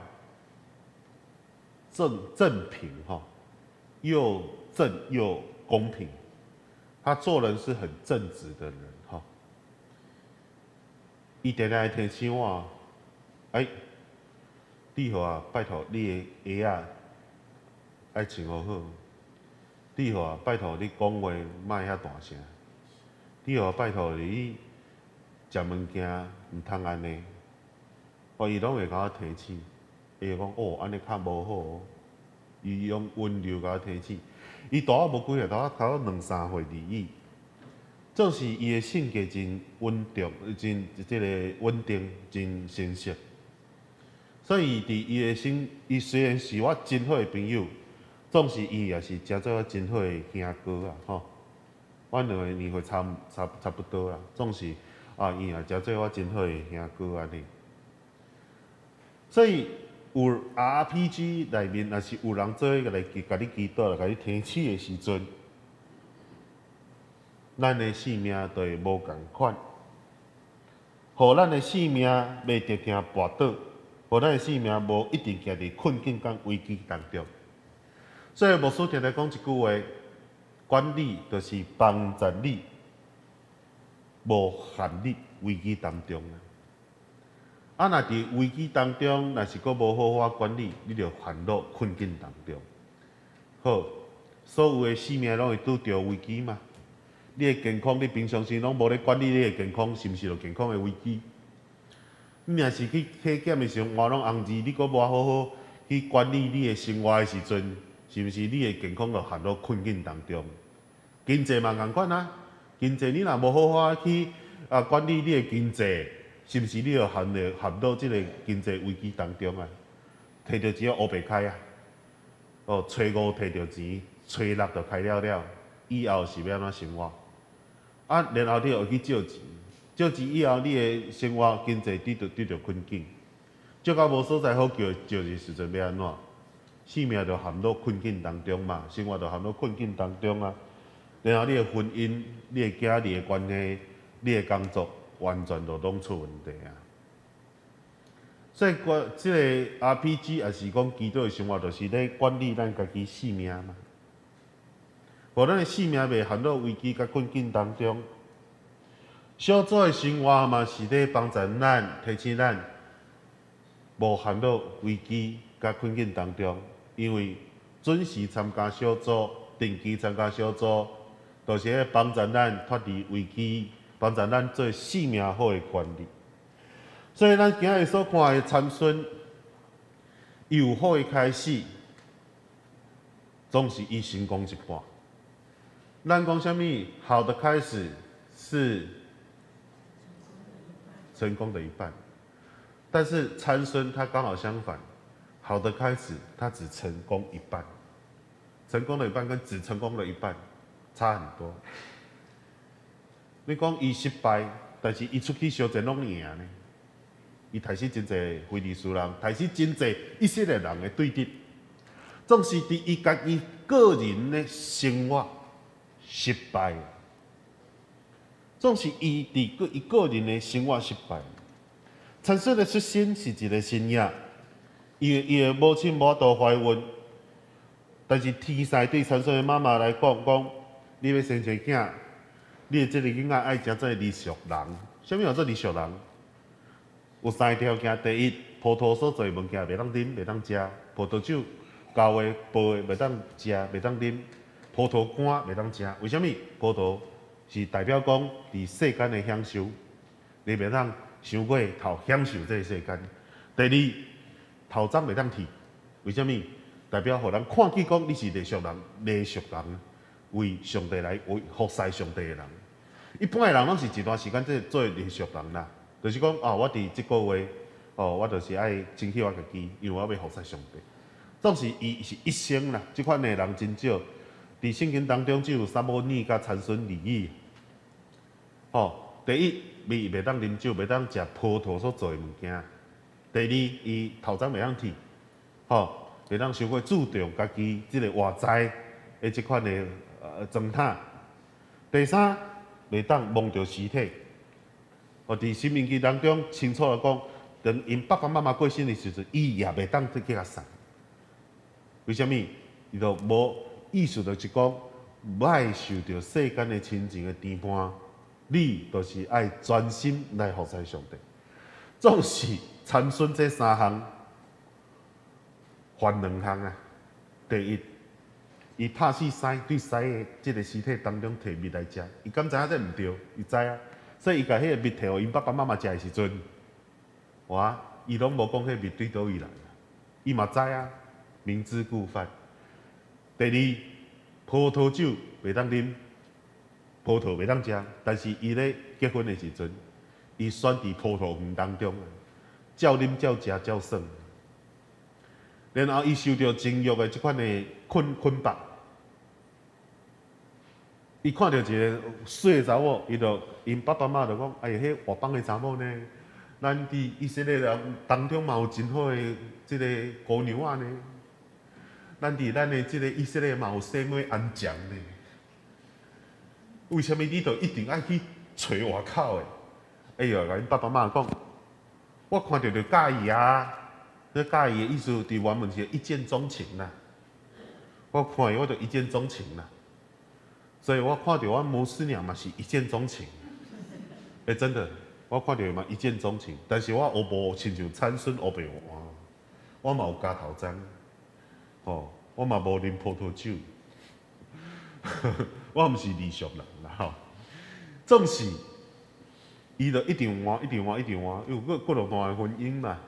正正平吼，又正又公平，他做人是很正直的人吼。伊定定會提醒我，志豪啊，拜託你的鞋仔愛穿好好。志豪啊，拜託你講話莫遐大聲。志豪啊，拜託你食物件毋通按呢。哦，伊攏會共我提醒，伊會講哦，按呢較無好哦。伊用溫柔共我提醒。伊大我無幾歲，大我差不多兩三歲而已。就是伊的性格真穩重，真這个穩定，真誠實。所以佇伊的心，伊雖然是我真好的朋友，總是伊也是誠做我真好的兄哥啊！吼，阮兩个年歲差不多啦，總是啊，伊也誠做我真好的兄哥按呢。所以有 RPG 內面，若是有人做伙來共你祈禱、來共你提醒的時陣，咱的性命就會無仝款，予咱的性命袂定定跋倒，予咱的性命無一直行佇困境佮危機當中。所以牧師定定講一句話：管理就是幫助你無陷入危機當中。啊，若佇危機當中，若是閣無好好管理，你就陷入困境當中。好，所有的生命攏會拄著危機嘛？你的健康，你平常時攏無咧管理你的健康，是毋是就健康的危機？你若是去體檢的時陣，換攏紅字，你閣無好好去管理你的生活的時陣，是毋是你的健康就陷入困境當中？經濟嘛仝款啊，經濟你若無好好去啊管理你的經濟，是毋是你就陷入這个經濟危機當中啊？提著錢烏白開啊！哦，初五提著錢，初六就開了了，以後是欲按怎生活？啊，然後你又去借錢，借錢以後，你的生活經濟拄著困境，借到無所在好借，借的時陣欲按怎？生命就陷入困境當中嘛，生活就陷入困境當中啊。然後你的婚姻、你的囝兒的關係、你的工作，完全就攏出問題啊。所以，我這个 RPG 也是講祈禱的生活，就是咧管理咱家己性命嘛。予咱的性命袂陷入危機佮困境當中。小組的生活嘛是咧幫助咱、提醒咱，無陷入危機佮困境當中。因為準時參加小組、定期參加小組，就是咧幫助咱脫離危機，幫助咱做性命好的管理。所以，咱今日所看的參孫，伊有好的開始，總是伊成功一半。咱講啥物？好的開始是成功的一半，但是參孫他剛好相反，好的開始他只成功一半，成功的一半跟只成功了一半差很多。你講伊失敗，但是伊出去相戰攏贏呢？伊刣死真濟非利士人，刣死真濟以色列人的對敵，總是佇伊家己個人的生活失敗，總是伊佇個伊個人的生活失敗。參孫的出身是一个神額，伊的母親無法度懷孕，但是天使對參孫的媽媽來講，講你欲生一個囝，你的這个囡仔愛成做異族人。啥物叫做異族人？有三个條件：第一，葡萄所做的物件袂當啉，袂當食，葡萄酒；厚的、薄的袂當食，袂當啉；葡萄乾袂當食。為啥物？葡萄是代表講佇世間的享受，你袂當傷過頭享受這个世間。第二，頭鬃袂當剃，為啥物？代表予人看見講你是異屬人，異屬人為上帝來為服侍上帝的人。一般的人攏是一段時間這做異屬人啦，就是講哦，我佇這個月，哦，我就是愛清洗我家己，因為我欲服侍上帝。總是伊是一生啦，這款的人真少。佇聖經當中只有撒母耳佮參孫而已。吼，第一，伊袂當啉酒，袂當食葡萄所做的物件。第二，伊頭鬃袂當剃，吼，袂當傷過注重家己這个外在的這款的狀態。第三，袂當摸著屍體。哦，佇申命記當中清楚來講，當𪜶爸爸媽媽過身的時陣，伊也袂當去共送。為啥物？伊就無意思，就是講，莫受著世間的親情的牽絆，你就是愛專心來服侍上帝。總是參孫這三項，犯兩項啊。第一，伊拍死獅，對獅的這个屍體當中提蜜來食，伊敢知影這毋對？伊知影，所以伊共彼个蜜提予𪜶爸爸媽媽食的時陣，哇，伊攏無講彼蜜對佗位來，伊嘛知影，明知故犯。第二，葡萄酒袂當啉，葡萄袂當食，但是伊咧結婚的時陣，伊選佇葡萄園當中，照啉照食照耍。然後伊受著情慾的這款的捆捆綁，伊看著一个媠的查某，伊就𪜶爸爸媽媽就講：哎呀，彼外邦的查某呢？咱佇以色列人當中嘛有真好的這个姑娘仔呢。咱佇咱的這个以色列嘛有細妹安詳呢。為啥物你就一定愛去揣外口的？哎喲，共𪜶爸爸媽媽講，我看著就佮意啊！這佮意的意思，佇原文是一見鍾情啦。我看伊，我就一見鍾情啦。所以我看著我牧師娘嘛是一見鍾情。欸，真的，我看著伊嘛一見鍾情。但是我無親像參孫烏白換，我嘛有咬頭鬃，吼，我嘛無啉葡萄酒，我毋是異屬人啦吼。總是，伊就一直換，一直換，一直換，有閣幾落段的婚姻嘛。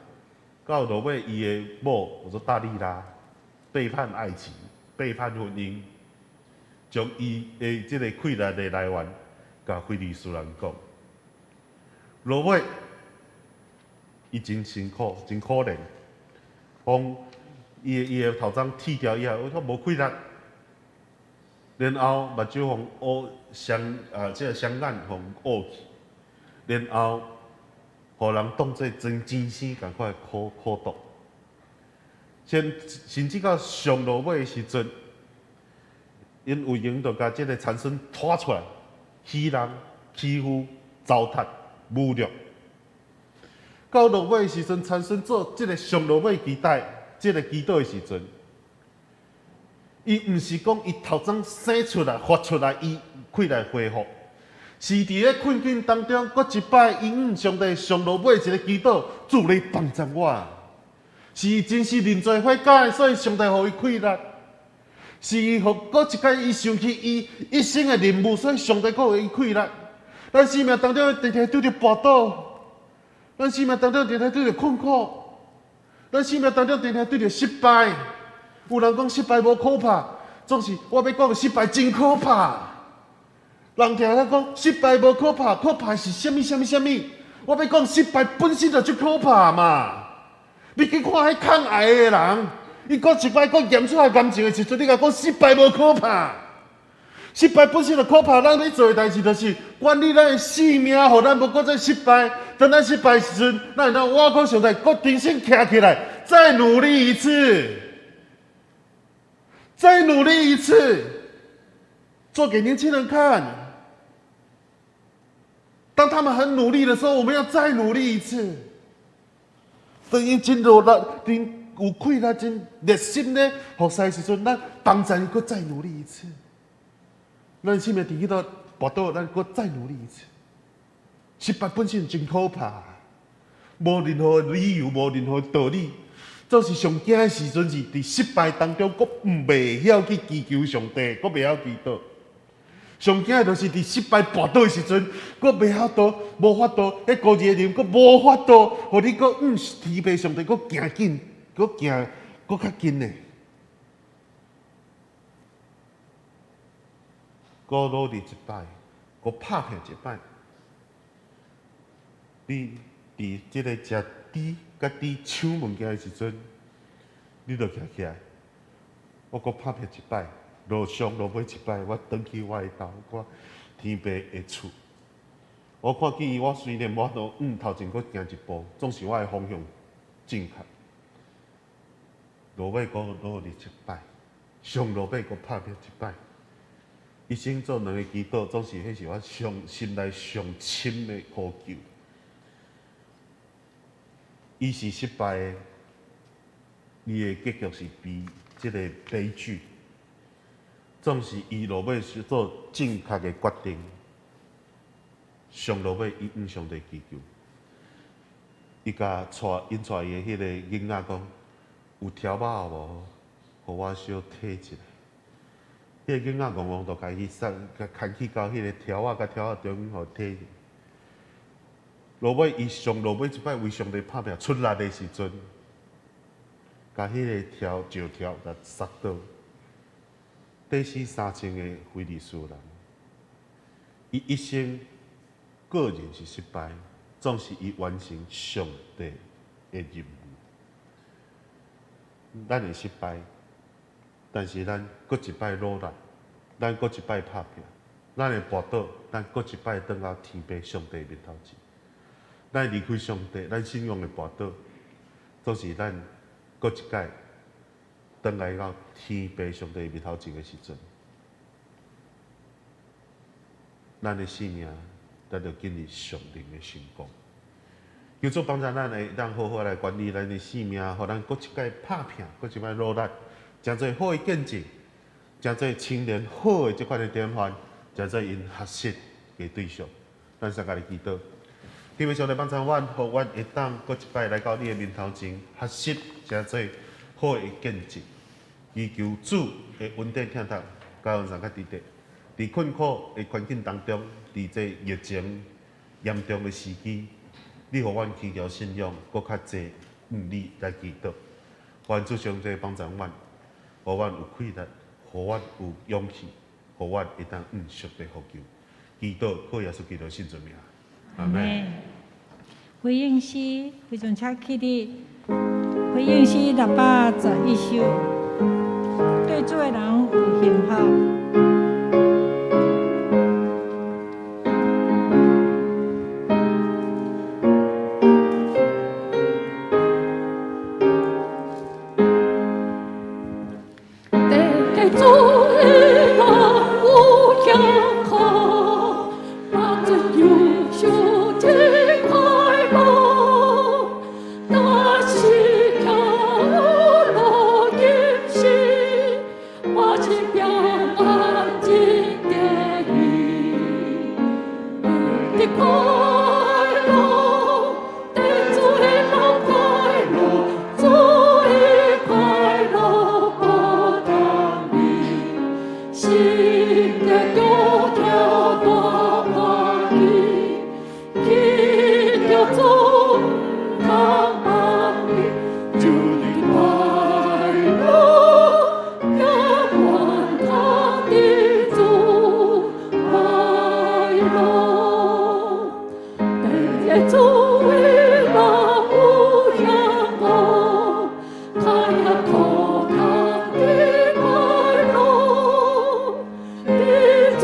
到落尾，伊的某叫做大利拉，背叛愛情，背叛婚姻，將伊的這个氣力的來源，共非利士人講。落尾，伊真辛苦，真可憐。講伊的頭鬃剃掉以後，伊無氣力，然後目睭予烏雙啊，這个雙眼予烏去，然後予人當做真真生仝款苦苦毒。甚至到上落尾的時陣，𪜶有閒就共這个參孫拖出來，欺人、欺負、糟蹋、侮辱。到落尾的時陣，參孫做這个上落尾期待，這个祈禱的時陣，伊毋是講伊頭鬃生出來、發出來，伊氣力恢復，是佇咧困境當中，閣一擺，伊向上帝上落尾一个祈禱，主你幫助我，是真是認罪悔改，所以上帝予伊氣力，是予閣一擺伊想起伊一生的任務，所以上帝閣予伊氣力。咱生命當中定定拄著跋倒，咱生命當中定定拄著困苦，咱生命當中定定拄著失敗。有人講失敗無可怕，總是我欲講失敗真可怕。人定咧講失敗無可怕，可怕是啥物啥物啥物？我欲講失敗本身就足可怕嘛。你去看彼抗癌的人，伊閣一擺閣驗出來癌症的時陣，你共講失敗無可怕？失敗本身就可怕，咱咧做的代誌就是管理咱的性命，予咱無閣再失敗。當咱失敗時陣，咱會當倚靠上帝，閣重新徛起來，再努力一次，再努力一次，做給年輕人看。當他們很努力的時候，我們要再努力一次。當𪜶真努力、真有氣力、真熱心咧服侍時陣，咱幫助𪜶閣再努力一次。咱生命佇彼度跋倒，咱閣再努力一次。失敗本身真可怕，無任何理由，無任何道理。總是上驚的時陣是佇失敗當中，閣袂曉去祈求上帝，閣袂曉祈禱。上驚的就是佇失敗跋倒的時陣，閣袂曉度，無法度，彼孤兒的靈閣無法度，予你閣向天父上帝閣行緊，閣行閣較近呢。閣努力一擺，閣拍拼一擺，你佇這个食豬佮豬搶物件的時陣，你就徛起來，我閣拍拼一擺，落上落尾一擺，我轉去我的兜，我天父的厝。我看見伊，我雖然無法度向頭前閣行一步，總是我的方向正確。落尾閣努力一擺，上落尾閣拍拼一擺。一生做兩个祈禱，總是彼是我上心內上深的呼求。伊是失敗的，伊的結局是悲，這个悲劇。總是伊落尾是做正確的決定，上落尾伊向上帝祈求，伊共帶𪜶帶伊的彼个囡仔講：有條仔無？予我小體一下。彼个囡仔戇戇就共伊送，共牽去到彼个條仔佮條仔中間，予體。落尾伊上落尾一擺為上帝拍拼出力的時陣，共彼个條石條共殺倒，綴死3000个非利士人。伊一生個人是失敗，總是伊完成上帝的任務。咱會失敗，但是咱閣一擺努力，咱閣一擺拍拼，咱會跋倒，咱閣一擺轉到天父上帝面頭前。咱離開上帝，咱信仰會跋倒，總是咱閣一擺轉來到天父上帝面頭前的時陣，咱的生命，咱就進入屬靈的成功。求主幫助咱會當好好來管理咱的生命，予咱閣一擺拍拼，閣一擺努力，成做好的見證，成做青年好的這款的典範，成做𪜶學習的對象。咱三個來祈禱。天父上帝幫助阮，予阮會當閣一擺來到你的面頭前，學習成做好的見證。祈求主的恩典疼痛，佮阮相較值得。佇困苦的環境當中，佇這疫情嚴重的時期，你予阮祈求信仰，閣較濟向你來祈禱。願主上帝幫助阮，予阮有氣力，予阮有勇氣，予阮會當向上帝呼求。祈禱靠耶穌基督聖尊名。阿們。回應詩非常請起立，回應詩611首，對主的人有幸福。對主的人有幸福，若真有受真快樂，但是徛落入時，我是平安真得意，的快樂，對主的人快樂，主的快樂無同比，心的腳跳大歡喜，祈求主毋通放棄，主的快樂也願通得主快樂。對主的人有幸福，開也可通的快樂，對主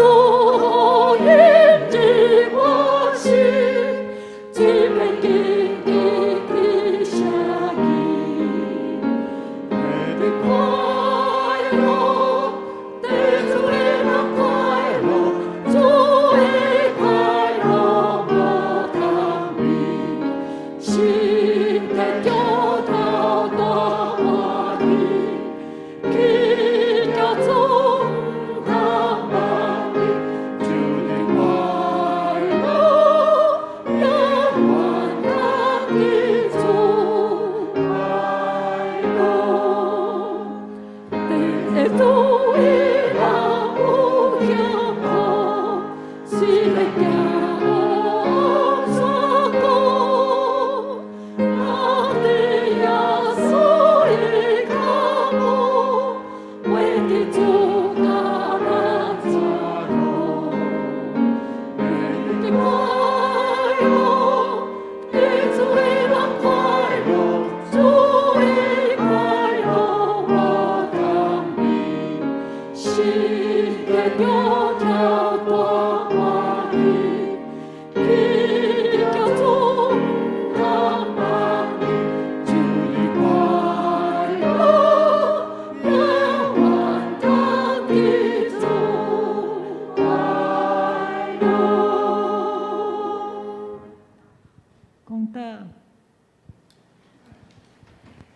講道。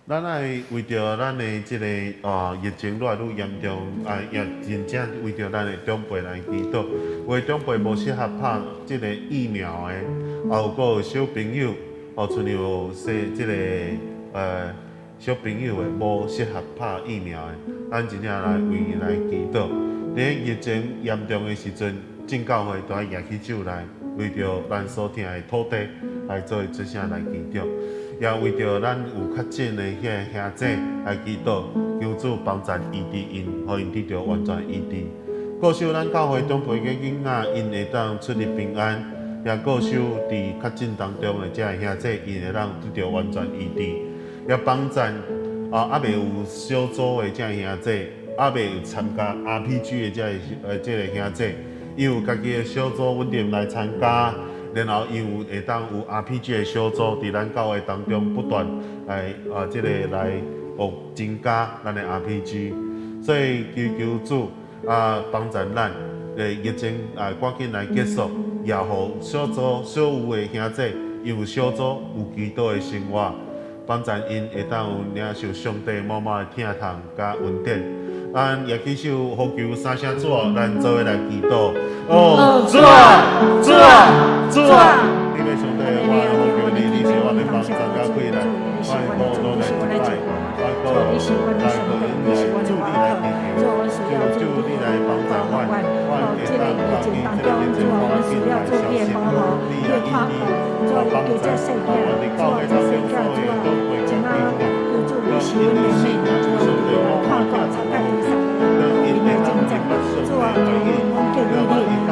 咱愛為著咱的這个疫情愈來愈嚴重，啊，也真正為著咱的長輩來祈禱。有的長輩無適合拍這個疫苗的，啊，有閣有小朋友，哦，親像說這个小朋友的無適合拍疫苗的，咱真正來為𪜶來祈禱。佇疫情嚴重的時陣，眾教會都愛舉起手來，為著咱所疼的土地來做出聲來祈禱。也為著咱有確診的彼個兄弟來祈禱，求主幫助醫治𪜶，予𪜶得著完全醫治。顧守咱教會長輩的囡仔，𪜶會當出入平安；也顧守佇確診當中的這个兄弟，𪜶會當得著完全醫治。也幫助啊，猶未有小組的這个兄弟，猶未有參加 RPG 的這个兄弟，伊有家己的小組穩定來參加。然後伊有會當有 RPG 的小組，佇咱教會當中不斷來啊，這个來哦增加咱的 RPG，所以求求主啊幫助咱，疫情啊趕緊來結束，也予小組所有的兄弟，伊有小組有祈禱的生活，幫助𪜶會當有領受上帝滿滿的疼痛佮恩典。咱舉起手呼求三聲主，咱做伙來祈禱。哦，主啊，主啊，主啊！你欲上帝，我呼求你，你是我的幫助佮氣力，我的苦都來一擺，我閣來閣來主你來祈求，求主你來幫助我，我會當放棄這個疫情，趕緊來消失。你也醫治，我幫助，我佇教會當中所有的長輩佮弟兄，讓𪜶的信仰上帝滿滿疼痛，讓𪜶會當明白上帝的話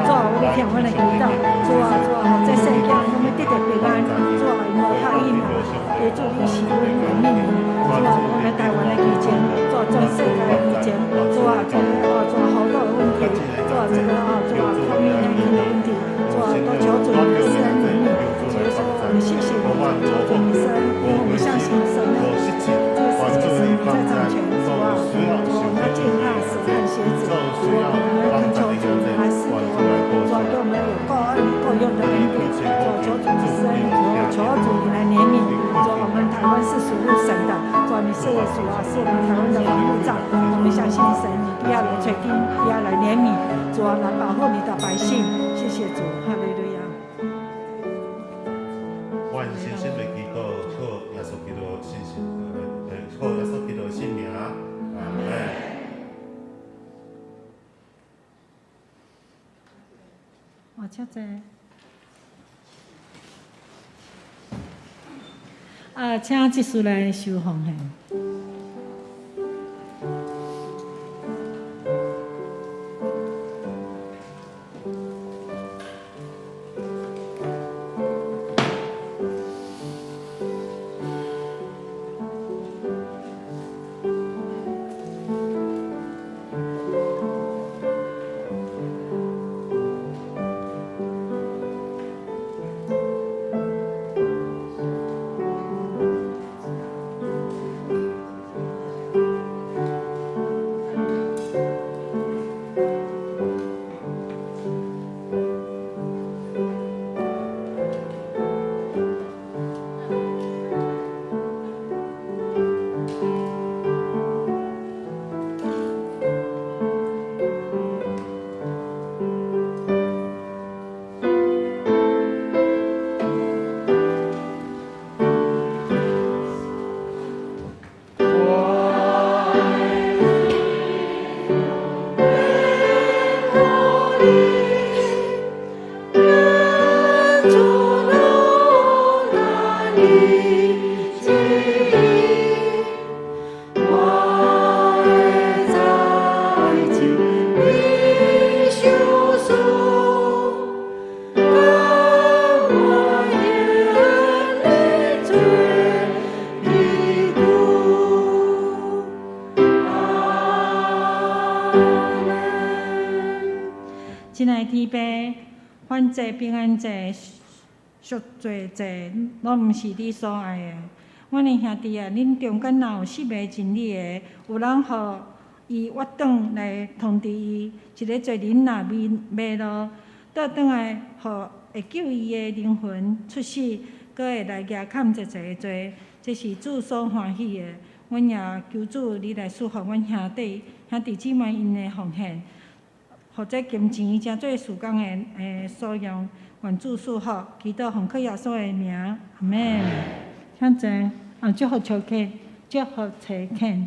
語，讓我會當來上帝的主啊，主啊，予這細囝攏欲得著平安，主啊，無拍𪜶啊，求主你賜阮憐憫，主啊，我們台灣的疫情，主啊，全世界的疫情，主啊，這个哦，主啊，猴痘的問題，主啊，這個哦，主啊，COVID-19 的問題，主啊，都求主你的施恩憐憫，主耶穌，我們謝謝你，求主你施恩，因為我們相信神，這個世界是你在掌權，主啊，主啊，我們要踐踏蛇和蠍子，主啊，我們懇求主你來賜給我們，主啊，給我們有夠恩夠用的恩典，主啊，求主你施恩，主啊，求主你來憐憫，主啊，我們台灣是屬於神的，主啊，你是主啊，是我們台灣的保護罩，我們相信神，你必要來垂聽，必要來憐憫，主啊，來保護你的百姓，謝謝主，哈利路亞。我深深的祈禱，靠耶穌基督聖名，靠耶穌基督聖名，阿門。我請坐。啊，請執事來收奉獻。親愛天父，燔祭、平安祭、贖罪祭，攏毋是你所愛的。阮的兄弟啊，恁中間若有失迷真理的，有人予伊挖轉來通知伊，一个罪人若迷路，倒轉來，予會救伊的靈魂出死，閣會來舉砍濟濟的罪，這是主所歡喜的。阮也求主你來賜福阮兄弟兄弟姊妹𪜶的奉獻，予這金錢成做事工的所用。願主賜福，祈禱奉靠耶穌的名，阿們。請坐，啊，祝福抽籤，祝福抽籤。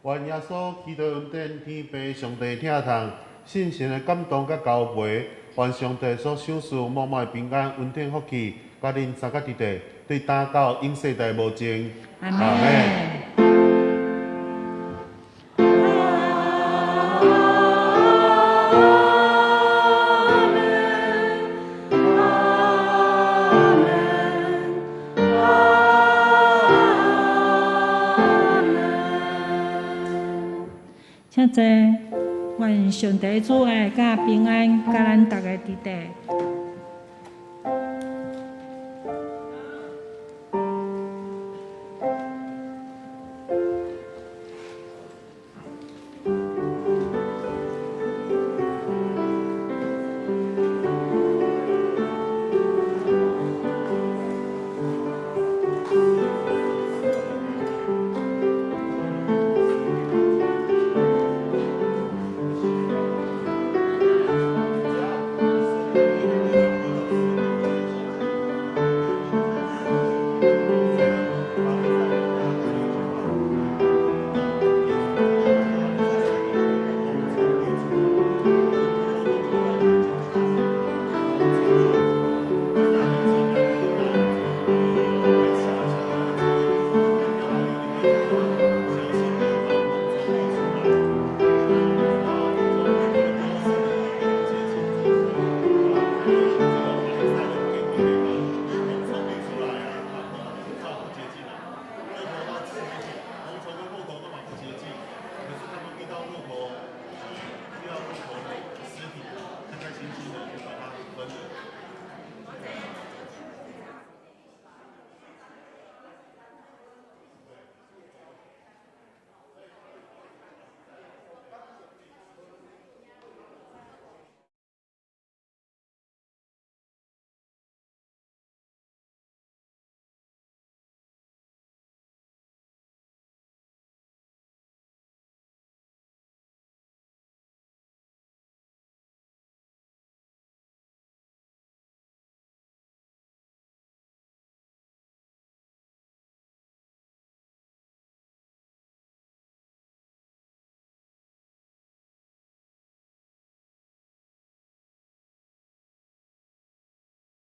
願耶穌基督恩典、天父上帝疼痛、聖神的感動佮交陪，願上帝所賞賜滿滿的平安、恩典、福氣，佮恁三甲弟弟，對今到永世代無盡。阿們。請坐，願上帝慈愛佮平安，佮咱逐个佇佇。